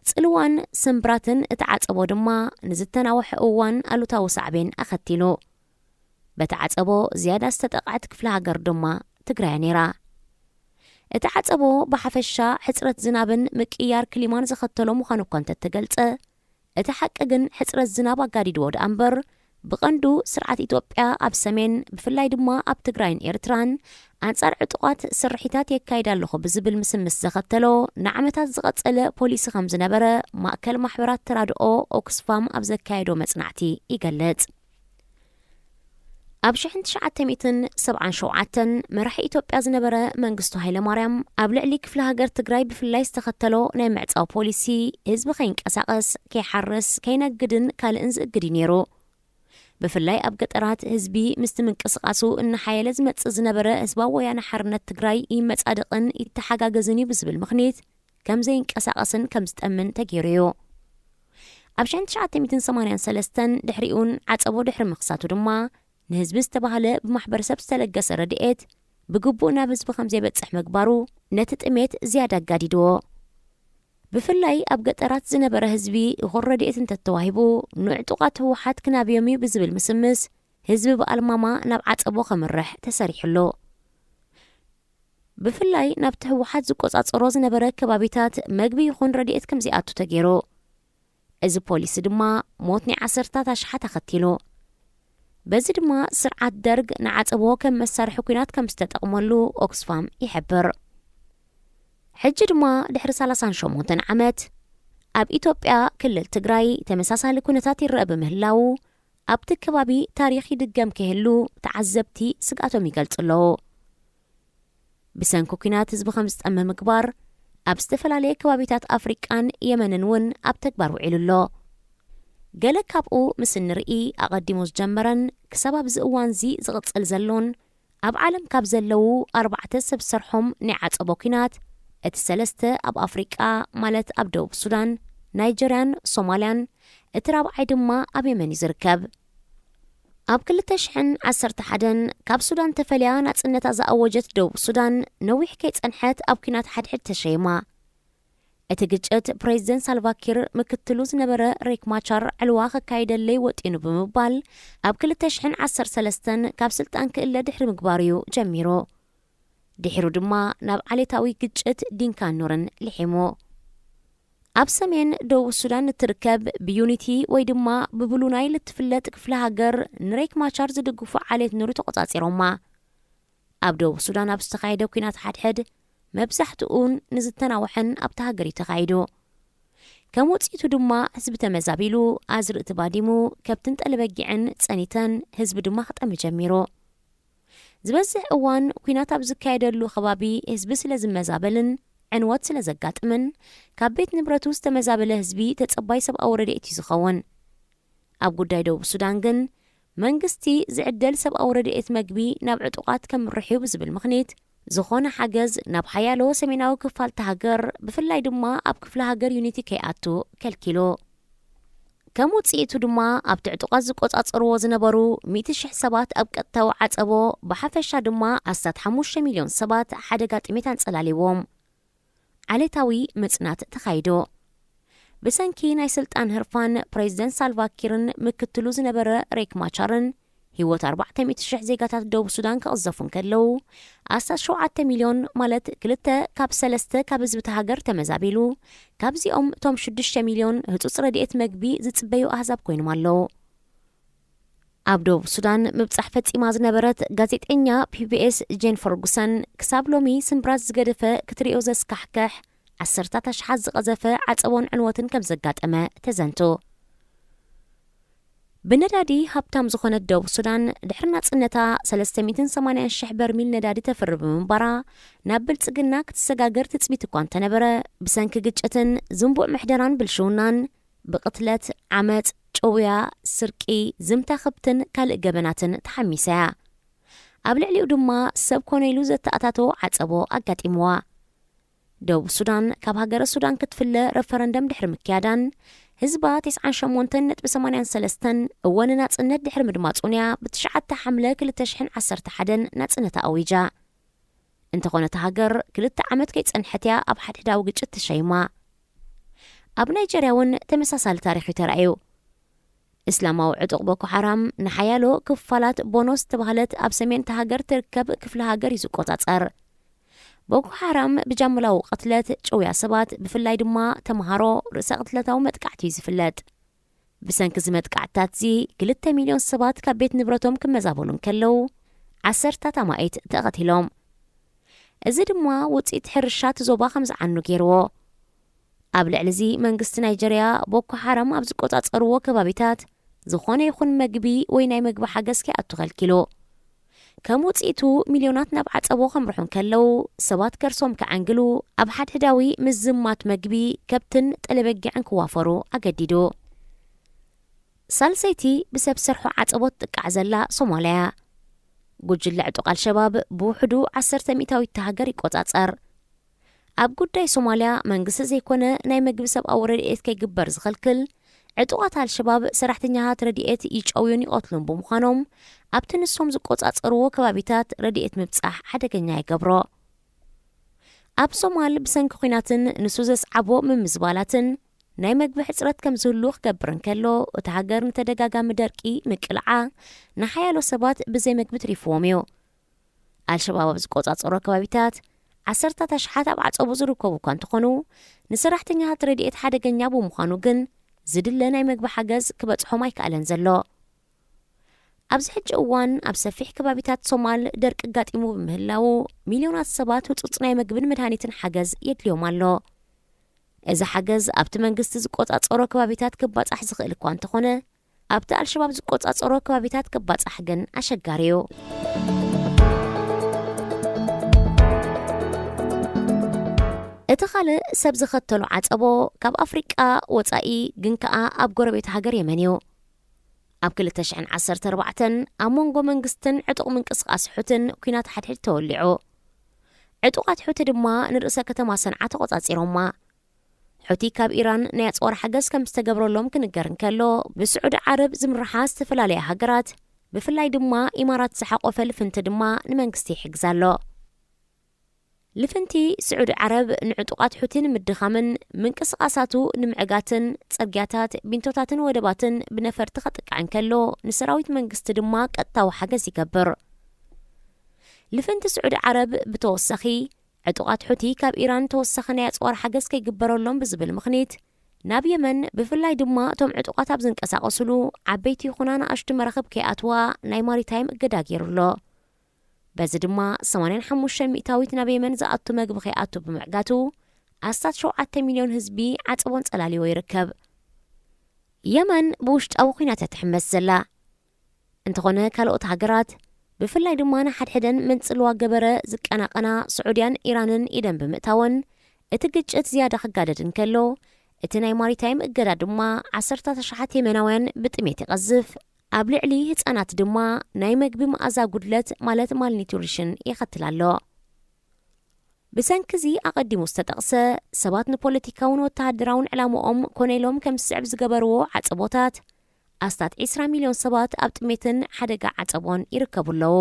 ጽልዋን ስምብራትን እቲ ዓጸቦ ድማ ንዝተናውሐ እዋን ኣሉታዊ ሳዕቤን ኣኸቲሉ። በቲ ዓጸቦ ዝያዳ ዝተጠቕዐት ክፍለ ሃገር ድማ ትግራይ ነይራ። እቲ ዓጸቦ ብሓፈሻ ሕጽረት ዝናብን ምቅያር ክሊማን ዘኸተሎ ምዃኑ እኳ እንተተገልጸ፣ እቲ ሓቂ ግን ሕጽረት ዝናብ ኣጋዲድዎ ደኣ እምበር፣ ብቐንዱ ስርዓት ኢትዮጵያ ኣብ ሰሜን፣ ብፍላይ ድማ ኣብ ትግራይን ኤርትራን፣ ኣንጻር ዕጡቓት ስርሒታት የካይድ ኣለኹ ብዝብል ምስምስ ዘኸተሎ ንዓመታት ዝቐጸለ ፖሊሲ ከም ዝነበረ ማእከል ማሕበራት ተራድኦ ኦክስፋም ኣብ ዘካየዶ መጽናዕቲ ይገልጽ። ኣብ ሽሕን ትሽዓተ ሚእትን ሰብዓን ሸውዓተን መራሒ ኢትዮጵያ ዝነበረ መንግስቱ ሃይለማርያም ኣብ ልዕሊ ክፍለ ሃገር ትግራይ ብፍላይ ዝተኸተሎ ናይ ምዕጻው ፖሊሲ፣ ህዝቢ ከይንቀሳቐስ፣ ከይሓርስ፣ ከይነግድን ካልእን ዝእግድ እዩ ነይሩ። ብፍላይ ኣብ ገጠራት ህዝቢ ምስቲ ምንቅስቓሱ እናሓየለ ዝመጽእ ዝነበረ ህዝባዊ ወያነ ሓርነት ትግራይ ይመጻደቕን ይተሓጋገዝን እዩ ብዝብል ምኽኒት ከም ዘይንቀሳቐስን ከም ዝጠምን ተገይሩ እዩ። ኣብ ሽሕን ትሽዓተ ሚእትን ሰማንያን ሰለስተን ድሕሪኡን ዓጸቦ ድሕሪ ምኽሳቱ ድማ ንህዝቢ ዝተባህለ ብማሕበረሰብ ዝተለገሰ ረድኤት ብግቡእ ናብ ህዝቢ ከም ዘይበጽሕ ምግባሩ ነቲ ጥሜት ዝያዳ ኣጋዲድዎ። ብፍላይ ኣብ ገጠራት ዝነበረ ህዝቢ እኹል ረድኤት እንተተዋሂቡ፣ ንዕጡቓት ህወሓት ክናብዮም እዩ ብዝብል ምስምስ ህዝቢ ብኣልማማ ናብ ዓጸቦ ከምርሕ ተሰሪሑ ኣሎ። ብፍላይ ናብቲ ህወሓት ዝቆጻጸሮ ዝነበረ ከባቢታት መግቢ ይኹን ረድኤት ከም ዘይኣቱ ተገይሩ። እዚ ፖሊሲ ድማ ሞት ናይ ዓሰርታት ኣሽሓት ኣኸቲሉ። በዚ ድማ ስርዓት ደርግ ንዓጸቦ ከም መሳርሒ ኲናት ከም ዝተጠቕመሉ ኦክስፋም ይሕብር። ሕጂ ድማ ድሕሪ ሰላሳን ሸሞንተን ዓመት ኣብ ኢትዮጵያ ክልል ትግራይ ተመሳሳሊ ኩነታት ይረአ ብምህላዉ፣ ኣብቲ ከባቢ ታሪኽ ይድገም ከይህሉ ተዓዘብቲ ስግኣቶም ይገልጹ ኣለዉ። ብሰንኪ ኲናት ህዝቢ ከም ዝጠመ ምግባር ኣብ ዝተፈላለየ ከባቢታት ኣፍሪቃን የመንን እውን ኣብ ተግባር ውዒሉ ኣሎ። ገለ ካብኡ ምስ እንርኢ ኣቐዲሙ ዝጀመረን ክሳብ ኣብዚ እዋንዚ ዝቕጽል ዘሎን ኣብ ዓለም ካብ ዘለዉ ኣርባዕተ ሰብ ዝሰርሖም ናይ ዓጸቦ ኲናት እቲ ሰለስተ ኣብ ኣፍሪቃ ማለት ኣብ ደቡብ ሱዳን፣ ናይጀርያን ሶማልያን፣ እቲ ራብዓይ ድማ ኣብ የመን እዩ ዝርከብ። ኣብ ክልተ ሽሕን ዓሰርተ ሓደን ካብ ሱዳን ተፈልያ ናጽነታ ዝኣወጀት ደቡብ ሱዳን ነዊሕ ከይጸንሐት ኣብ ኲናት ሓድሕድ ተሸይማ። እቲ ግጭት ፕሬዚደንት ሳልቫኪር ምክትሉ ዝነበረ ሬክ ማቻር ዕልዋ ከካይደለይ ወጢኑ ብምባል ኣብ ክልተ ሽሕን ዓሰርተ ሰለስተን ካብ ስልጣን ክእለ ድሕሪ ምግባሩ እዩ ጀሚሩ። ድሒሩ ድማ ናብ ዓሌታዊ ግጭት ዲንካን ኑርን ልሒሙ። ኣብ ሰሜን ደቡብ ሱዳን እትርከብ ብዩኒቲ ወይ ድማ ብብሉ ናይል እትፍለጥ ክፍለ ሃገር ንሬክ ማቻር ዝድግፉ ዓሌት ኑር ተቖጻጺሮማ። ኣብ ደቡብ ሱዳን ኣብ ዝተኻየደ ኲናት ሓድሕድ መብዛሕትኡን ንዝተናውሐን ኣብታ ሃገር እዩ ተኻይዱ። ከም ውጽኢቱ ድማ ህዝቢ ተመዛቢሉ፣ ኣዝርእቲ ባዲሙ፣ ከብትን ጠለበጊዕን ጸኒተን፣ ህዝቢ ድማ ክጠሚ ጀሚሩ። ዝበዝሕ እዋን ኲናት ኣብ ዝካየደሉ ከባቢ ህዝቢ ስለ ዝመዛበልን ዕንወት ስለ ዘጋጥምን፣ ካብ ቤት ንብረቱ ዝተመዛበለ ህዝቢ ተጸባይ ሰብኣዊ ረድኤት እዩ ዝኸውን። ኣብ ጉዳይ ደቡብ ሱዳን ግን መንግስቲ ዝዕደል ሰብኣዊ ረድኤት መግቢ ናብ ዕጡቓት ከምርሕ እዩ ብዝብል ምኽኒት፣ ዝኾነ ሓገዝ ናብ ሓያሎ ሰሜናዊ ክፋል እታ ሃገር፣ ብፍላይ ድማ ኣብ ክፍለ ሃገር ዩኒቲ ከይኣቱ ከልኪሉ። ከም ውጽኢቱ ድማ ኣብቲ ዕጡቓት ዝቆጻጸርዎ ዝነበሩ ሚእቲ ሽሕ ሰባት ኣብ ቀጥታዊ ዓጸቦ፣ ብሓፈሻ ድማ ኣስታት ሓሙሽተ ሚልዮን ሰባት ሓደጋ ጥሜት ኣንጸላልዎም። ዓሌታዊ ምጽናት ተኻይዶ። ብሰንኪ ናይ ስልጣን ህርፋን ፕሬዚደንት ሳልቫኪርን ምክትሉ ዝነበረ ሬክ ማቻርን ህይወት ኣርባዕተ ሚእቲ ሽሕ ዜጋታት ደቡብ ሱዳን ክቕዘፉ እንከለዉ፣ ኣስታት ሸውዓተ ሚልዮን፣ ማለት ክልተ ካብ ሰለስተ ካብ ህዝቢ እታ ሃገር ተመዛቢሉ። ካብዚኦም እቶም ሽዱሽተ ሚልዮን ህጹጽ ረድኤት መግቢ ዝጽበዩ ኣህዛብ ኮይኖም ኣለዉ። ኣብ ደቡብ ሱዳን ምብጻሕ ፈጺማ ዝነበረት ጋዜጠኛ ፒ ቢ ኤስ ጄን ፈርጉሰን፣ ክሳብ ሎሚ ስምብራት ዝገደፈ፣ ክትርእዮ ዘስካሕክሕ፣ ዓሰርታት ኣሽሓት ዝቐዘፈ ዓጸቦን ዕንወትን ከም ዘጋጠመ ተዘንቱ። ብነዳዲ ሃብታም ዝኾነት ደቡብ ሱዳን፣ ድሕሪ ናጽነታ ሰለስተ ሚእትን ሰማንያን ሽሕ በርሚል ነዳዲ ተፍሪ ብምንባራ፣ ናብ ብልጽግና ክትሰጋገር ትጽቢት እኳ እንተነበረ፣ ብሰንኪ ግጭትን ዝንቡዕ ምሕደራን ብልሽውናን፣ ብቕትለት፣ ዓመጽ፣ ጭውያ፣ ስርቂ፣ ዝምታ ከብትን ካልእ ገበናትን ተሓሚሳ እያ። ኣብ ልዕሊኡ ድማ ሰብ ኮነ ኢሉ ዘተኣታተዎ ዓጸቦ ኣጋጢምዋ። ደቡብ ሱዳን ካብ ሃገረ ሱዳን ክትፍለ ረፈረንደም ድሕሪ ምክያዳን፣ ህዝባ ተስዓን ሸሞንተን ነጥቢ ሰማንያን ሰለስተን እወ ንናጽነት ድሕሪ ምድማጹን እያ ብትሽዓተ ሓምለ ክልተ ሽሕን ዓሰርተ ሓደን ናጽነታ ኣዊጃ። እንተኾነ እታ ሃገር ክልተ ዓመት ከይጸንሐት እያ ኣብ ሓድሕዳዊ ግጭት ተሸይማ። ኣብ ናይጀርያ እውን ተመሳሳሊ ታሪኽ እዩ ተራእዩ። እስላማዊ ዕጡቕ ቦኮ ሓራም ንሓያሎ ክፋላት ቦኖ ዝተባህለት ኣብ ሰሜን እታ ሃገር ትርከብ ክፍለ ሃገር እዩ ዝቆጻጸር። ቦኮ ሓራም ብጃምላዊ ቅትለት፣ ጭውያ ሰባት፣ ብፍላይ ድማ ተምሃሮ፣ ርእሰ ቅትለታዊ መጥቃዕቲ እዩ ዝፍለጥ። ብሰንኪ እዚ መጥቃዕትታት እዚ ክልተ ሚልዮን ሰባት ካብ ቤት ንብረቶም ክመዛበሉ እንከለዉ፣ ዓሰርታት ኣማኢት ተቐቲሎም። እዚ ድማ ውጽኢት ሕርሻ እቲ ዞባ ከም ዝዓኑ ገይርዎ። ኣብ ልዕሊ እዚ መንግስቲ ናይጀርያ ቦኮ ሓራም ኣብ ዝቆጻጸርዎ ከባቢታት ዝኾነ ይኹን መግቢ ወይ ናይ መግቢ ሓገዝ ከይኣቱ ከልኪሉ። ከም ውጽኢቱ ሚልዮናት ናብ ዓጸቦ ከምርሑ እንከለዉ፣ ሰባት ከርሶም ክዓንግሉ፣ ኣብ ሓድሕዳዊ ምዝማት መግቢ ከብትን ጠለበጊዕን ክዋፈሩ ኣገዲዱ። ሳልሰይቲ ብሰብ ሰርሖ ዓጸቦ ትጥቃዕ ዘላ ሶማልያ እያ። ጉጅለ ዕጡቕ ኣልሸባብ ብውሕዱ ዓሰርተ ሚእታዊት እታ ሃገር ይቆጻጸር። ኣብ ጉዳይ ሶማልያ መንግስቲ ዘይኮነ ናይ መግቢ ሰብኣዊ ረድኤት ከይግበር ዝኸልክል፣ ዕጡቓት ኣልሸባብ ሰራሕተኛታት ረድኤት ይጨውዩን ይቐትሉን ብምዃኖም፣ ኣብቲ ንሶም ዝቆጻጸርዎ ከባቢታት ረድኤት ምብጻሕ ሓደገኛ ይገብሮ። ኣብ ሶማል ብሰንኪ ኲናትን ንሱ ዘስዓቦ ምምዝባላትን ናይ መግቢ ሕጽረት ከም ዝህሉ ክገብር እንከሎ፣ እታ ሃገር ንተደጋጋሚ ደርቂ ምቅልዓ ንሓያሎ ሰባት ብዘይ መግቢ ትሪፍዎም እዩ። ኣልሸባብ ኣብ ዝቆጻጸሮ ከባቢታት ዓሰርታት ኣሽሓት ኣብ ዓጸቦ ዝርከቡ እኳ እንተኾኑ፣ ንሰራሕተኛታት ረድኤት ሓደገኛ ብምዃኑ ግን ዝድለ ናይ መግቢ ሓገዝ ክበጽሖም ኣይከኣለን ዘሎ። ኣብዚ ሕጂ እዋን ኣብ ሰፊሕ ከባቢታት ሶማል ደርቂ ኣጋጢሙ ብምህላዉ፣ ሚልዮናት ሰባት ህጹጽ ናይ መግብን መድሃኒትን ሓገዝ የድልዮም ኣሎ። እዚ ሓገዝ ኣብቲ መንግስቲ ዝቆጻጸሮ ከባቢታት ክባጻሕ ዝኽእል እኳ እንተኾነ፣ ኣብቲ ኣልሸባብ ዝቆጻጸሮ ከባቢታት ክባጻሕ ግን ኣሸጋሪ እዩ። እቲ ካልእ ሰብ ዝኸተሎ ዓጸቦ፣ ካብ ኣፍሪቃ ወጻኢ ግን ከኣ ኣብ ጎረቤት ሃገር የመን እዩ። ኣብ ክልተ ሽሕን ዓሰርተ ኣርባዕተን ኣብ መንጎ መንግስትን ዕጡቕ ምንቅስቓስ ሑትን ኲናት ሓድሕድ ተወሊዑ። ዕጡቓት ሑቲ ድማ ንርእሰ ከተማ ሰንዓ ተቖጻጺሮማ። ሑቲ ካብ ኢራን ናይ ኣጽዋር ሓገዝ ከም ዝተገብረሎም ክንገር እንከሎ፣ ብስዑዲ ዓረብ ዝምርሓ ዝተፈላለያ ሃገራት፣ ብፍላይ ድማ ኢማራት ዝሓቖፈ ልፍንቲ ድማ ንመንግስቲ ይሕግዝ ኣሎ። ልፍንቲ ስዑዲ ዓረብ ንዕጡቓት ሑቲ ንምድኻምን ምንቅስቓሳቱ ንምዕጋትን፣ ጽርግያታት፣ ቢንቶታትን ወደባትን ብነፈርቲ ከጥቅዕ እንከሎ፣ ንሰራዊት መንግስቲ ድማ ቀጥታዊ ሓገዝ ይገብር። ልፍንቲ ስዑዲ ዓረብ ብተወሳኺ፣ ዕጡቓት ሑቲ ካብ ኢራን ተወሳኺ ናይ ኣጽዋር ሓገዝ ከይግበረሎም ብዝብል ምኽኒት፣ ናብ የመን፣ ብፍላይ ድማ እቶም ዕጡቓት ኣብ ዝንቀሳቐስሉ ዓበይቲ ይኹና ንኣሽቱ መራኽብ ከይኣትዋ ናይ ማሪታይም እገዳ ገይሩ ኣሎ። በዚ ድማ ሰማንያን ሓሙሽተ ሚእታዊት ናብ የመን ዝኣቱ መግቢ ከይኣቱ ብምዕጋቱ፣ ኣስታት ሸውዓተ ሚልዮን ህዝቢ ዓጸቦን ጸላልዎ ይርከብ። የመን ብውሽጣዊ ኲናት እያ ትሕመስ ዘላ። እንተኾነ ካልኦት ሃገራት፣ ብፍላይ ድማ ንሓድሕደን መንጽልዋ ገበረ ዝቀናቐና ስዑድያን ኢራንን ኢደን ብምእታወን፣ እቲ ግጭት ዝያዳ ክጋደድ እንከሎ፣ እቲ ናይ ማሪታይም እገዳ ድማ ዓሰርታት ኣሽሓት የመናውያን ብጥሜት ይቐዝፍ። ኣብ ልዕሊ ህጻናት ድማ ናይ መግቢ መኣዛ ጉድለት ማለት ማልኒትሪሽን የኸትል ኣሎ። ብሰንኪ እዚ ኣቐዲሙ ዝተጠቕሰ፣ ሰባት ንፖለቲካውን ወተሃደራውን ዕላምኦም ኮነ ኢሎም ከም ዝስዕብ ዝገበርዎ ዓጸቦታት፣ ኣስታት ዕስራ ሚልዮን ሰባት ኣብ ጥሜትን ሓደጋ ዓጸቦን ይርከቡ ኣለዉ።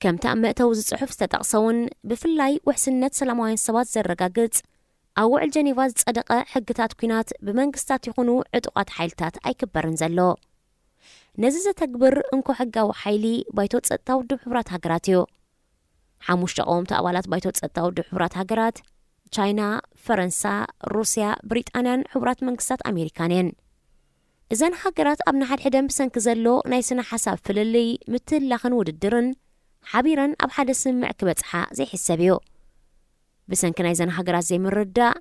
ከምቲ ኣብ መእተዊ እዚ ጽሑፍ ዝተጠቕሰ እውን፣ ብፍላይ ውሕስነት ሰላማውያን ሰባት ዘረጋግጽ፣ ኣብ ውዕል ጀኔቫ ዝጸደቐ ሕግታት ኲናት ብመንግስታት ይኹኑ ዕጡቓት ሓይልታት ኣይክበርን ዘሎ። ነዚ ዘተግብር እንኮ ሕጋዊ ሓይሊ ባይቶ ጸጥታ ውድብ ሕቡራት ሃገራት እዩ። ሓሙሽተ ቀወምቲ ኣባላት ባይቶ ጸጥታ ውድብ ሕቡራት ሃገራት፣ ቻይና፣ ፈረንሳ፣ ሩስያ፣ ብሪጣንያን ሕቡራት መንግስታት ኣሜሪካን እየን። እዘን ሃገራት ኣብ ንሓድሕደን ብሰንኪ ዘሎ ናይ ስነ ሓሳብ ፍልልይ፣ ምትህልላኽን ውድድርን ሓቢረን ኣብ ሓደ ስምምዕ ክበጽሓ ዘይሕሰብ እዩ። ብሰንኪ ናይዘን ሃገራት ዘይምርድዳእ፣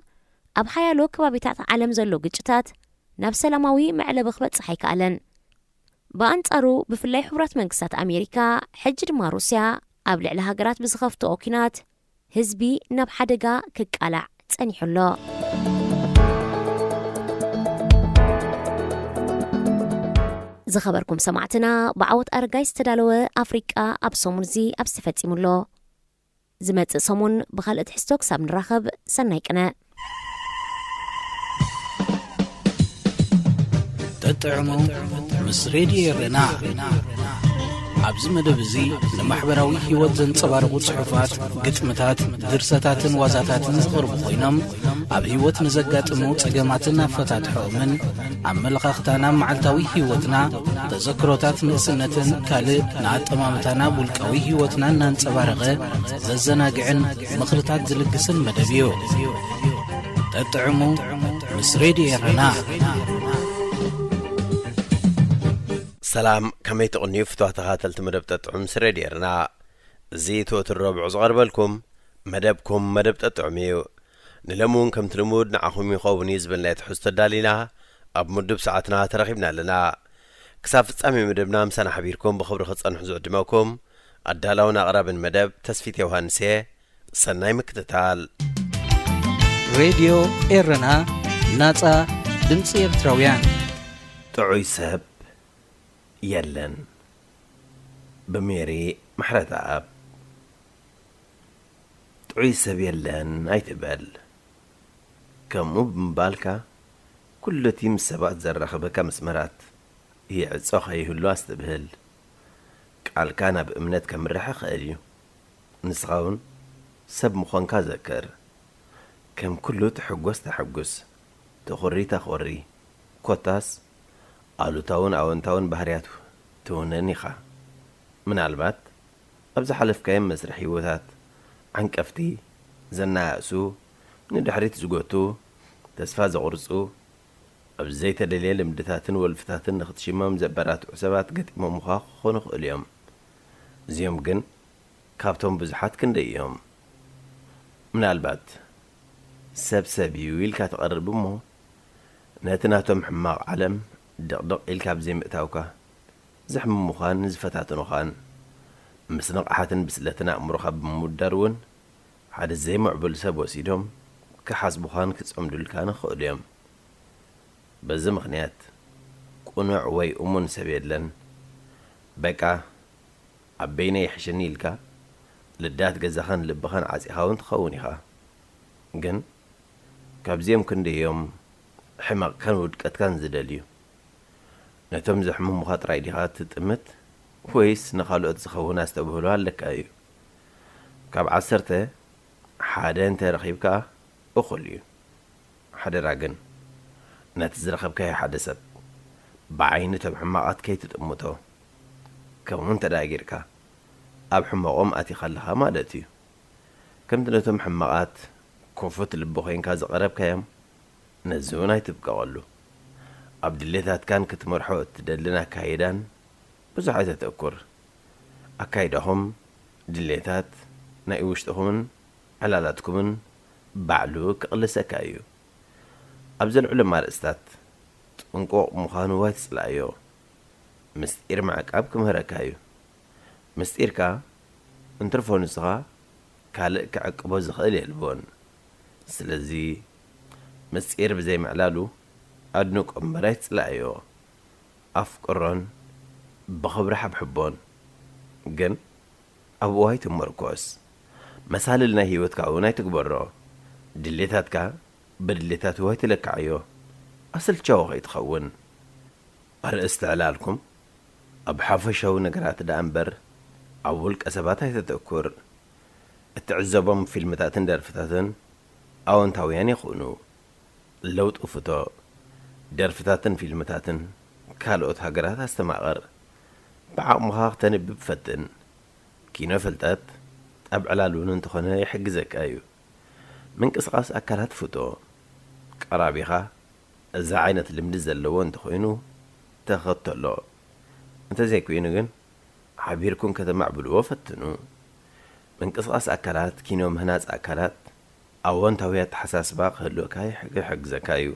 ኣብ ሓያሎ ከባቢታት ዓለም ዘሎ ግጭታት ናብ ሰላማዊ መዕለቢ ክበጽሕ ኣይከኣለን። ብኣንጻሩ፣ ብፍላይ ሕቡራት መንግስታት ኣሜሪካ፣ ሕጂ ድማ ሩስያ፣ ኣብ ልዕሊ ሃገራት ብዝኸፍትኦ ኲናት ህዝቢ ናብ ሓደጋ ክቃላዕ ጸኒሑ ኣሎ። ዝኸበርኩም ሰማዕትና፣ ብዓወት ኣረጋይ ዝተዳለወ ኣፍሪቃ ኣብ ሰሙን እዚ ኣብዚ ተፈጺሙ ኣሎ። ዝመጽእ ሰሙን ብኻልእ ትሕዝቶ ክሳብ ንራኸብ፣ ሰናይ ቅነ። ጠጥዕሙ ምስ ሬድዮ ኤረና። ኣብዚ መደብ እዚ ንማሕበራዊ ህይወት ዘንጸባርቑ ጽሑፋት፣ ግጥምታት፣ ድርሰታትን ዋዛታትን ዝቐርቡ ኮይኖም፣ ኣብ ህይወት ንዘጋጥሙ ጸገማትን ኣፈታትሖኦምን፣ ኣመለኻኽታና፣ መዓልታዊ ህይወትና፣ ተዘክሮታት ንእስነትን ካልእ ንኣጠማምታና፣ ውልቃዊ ህይወትና እናንጸባረቐ ዘዘናግዕን ምኽርታት ዝልግስን መደብ እዩ። ጠጥዕሙ ምስ ሬድዮ ኤረና። ሰላም፣ ከመይ ትቕንዩ ፍትዋ ተኻተልቲ መደብ ጠጥዑም ምስ ሬድዮ ኤረና? እዚ እቲ ወትሩ ረቡዕ ዝቐርበልኩም መደብኩም መደብ ጠጥዑም እዩ። ንሎሚ እውን ከምቲ ልሙድ ንዓኹም ይኸውን እዩ ዝበልናዮ ትሕዝቶ ኣዳሊና ኣብ ምዱብ ሰዓትና ተረኺብና ኣለና። ክሳብ ፍጻሜ መደብና ምሳና ሓቢርኩም ብኽብሪ ክጸንሑ ዝዕድመኩም ኣዳላውን ኣቕራብን መደብ ተስፊት ዮሃንስ እየ። ሰናይ ምክትታል። ሬድዮ ኤረና፣ ናጻ ድምጺ ኤርትራውያን። ጥዑይ ሰብ የለን፣ ብሜሪ ምሕረተኣብ። ጥዑይ ሰብ የለን ኣይትበል። ከምኡ ብምባልካ፣ ኩሉ እቲ ምስ ሰባት ዘራኽበካ መስመራት ይዕጾ ከይህሉ ኣስተብህል። ቃልካ ናብ እምነት ከምርሕ ይኽእል እዩ። ንስኻ እውን ሰብ ምዃንካ ዘክር። ከም ኩሉ ትሕጎስ ተሐጉስ፣ ተኹሪ ተኾሪ። ኮታስ ኣሉታውን ኣወንታውን ባህርያት ትውንን ኢኻ። ምናልባት ኣብ ዝሓለፍካዮም መስርሕ ህይወታት ዓንቀፍቲ፣ ዘናኣእሱ፣ ንድሕሪት ዝጎቱ፣ ተስፋ ዘቑርጹ፣ ኣብ ዘይተደልየ ልምድታትን ወልፍታትን ንኽትሽመም ዘበራትዑ ሰባት ገጢሞምኻ ክኾኑ ይኽእሉ እዮም። እዚኦም ግን ካብቶም ብዙሓት ክንደይ እዮም? ምናልባት ሰብ ሰብ እዩ ኢልካ ትቐርብ እሞ፣ ነቲ ናቶም ሕማቕ ዓለም ድቕድቕ ኢልካ ኣብ ዘይምእታውካ፣ ዘሕምሙኻን ዝፈታተኑኻን፣ ምስ ንቕሓትን ብስለትን ኣእምሮኻ ብምውዳር እውን፣ ሓደ ዘይምዕቡል ሰብ ወሲዶም ክሓስቡኻን ክጸምዱልካን ይኽእሉ እዮም። በዚ ምኽንያት፣ ቅኑዕ ወይ እሙን ሰብ የለን። በቃ፣ ኣብ በይነይ ይሕሸኒ ኢልካ፣ ልዳት ገዛኻን ልብኻን ዓጺኻ እውን ትኸውን ኢኻ። ግን፣ ካብዚኦም ክንደይ እዮም ሕመቕካን ውድቀትካን ዝደልዩ? ነቶም ዘሕምሙኻ ጥራይ ዲኻ ትጥምት? ወይስ ንኻልኦት ዝኸውን ኣስተብህሎ ኣለካ እዩ? ካብ ዓሰርተ፣ ሓደ እንተ ረኺብካ እኹል እዩ። ሓደራ ግን፣ ነቲ ዝረኸብካዮ ሓደ ሰብ ብዓይኒ እቶም ሕማቓት ከይትጥምቶ። ከምኡ እንተ ደኣ ጌርካ፣ ኣብ ሕመቖም ኣቲኻ ኣለኻ ማለት እዩ። ከምቲ ነቶም ሕማቓት ክፉት ልቢ ኮይንካ ዝቐረብካዮም፣ ነዚ እውን ኣይትብቀቐሉ። ኣብ ድሌታትካን ክትመርሖ እትደልን ኣካይዳን ብዙሕ ኣይተተኩር። ኣካይዳኹም፣ ድሌታት፣ ናይ ውሽጥኹምን ዕላላትኩምን ባዕሉ ክቕልሰካ እዩ። ኣብ ዘልዕሎም ኣርእስታት ጥንቁቕ ምዃኑ ኣይትጽልኣዮ። ምስጢር ምዕቃብ ክምህረካ እዩ። ምስጢርካ እንትርፎ ንስኻ ካልእ ክዕቅቦ ዝኽእል የልቦን። ስለዚ ምስጢር ብዘይ ምዕላሉ ኣድንቆ እምበር ኣይትጽልኣዮ። ኣፍቅሮን ብኽብሪ ሓብሕቦን። ግን ኣብኡ ኣይትመርኮስ። መሳልል ናይ ህይወትካ እውን ኣይትግበሮ። ድሌታትካ ብድሌታቱ ኣይትለክዓዮ። ኣሰልቻዊ ከይትኸውን። ኣርእስቲ ዕላልኩም ኣብ ሓፈሻዊ ነገራት ደኣ እምበር ኣብ ውልቀ ሰባት ኣይተተኩር። እትዕዘቦም ፊልምታትን ደርፍታትን ኣወንታውያን ይኹኑ። ለውጢ ፍቶ። ደርፍታትን ፊልምታትን ካልኦት ሃገራት ኣስተማቕር። ብዓቕምኻ ክተንብብ ፈትን። ኪኖ ፍልጠት ኣብ ዕላል እውን እንተኾነ ይሕግዘካ እዩ። ምንቅስቓስ ኣካላት ፍቶ። ቀራቢኻ እዚ ዓይነት ልምዲ ዘለዎ እንተኾይኑ ተኸተሎ። እንተዘይኮይኑ ግን ሓቢርኩም ከተማዕብልዎ ፈትኑ። ምንቅስቓስ ኣካላት፣ ኪኖ ምህናጽ ኣካላት፣ ኣወንታዊ ኣተሓሳስባ ክህልወካ ይሕግ-፣ ይሕግዘካ እዩ።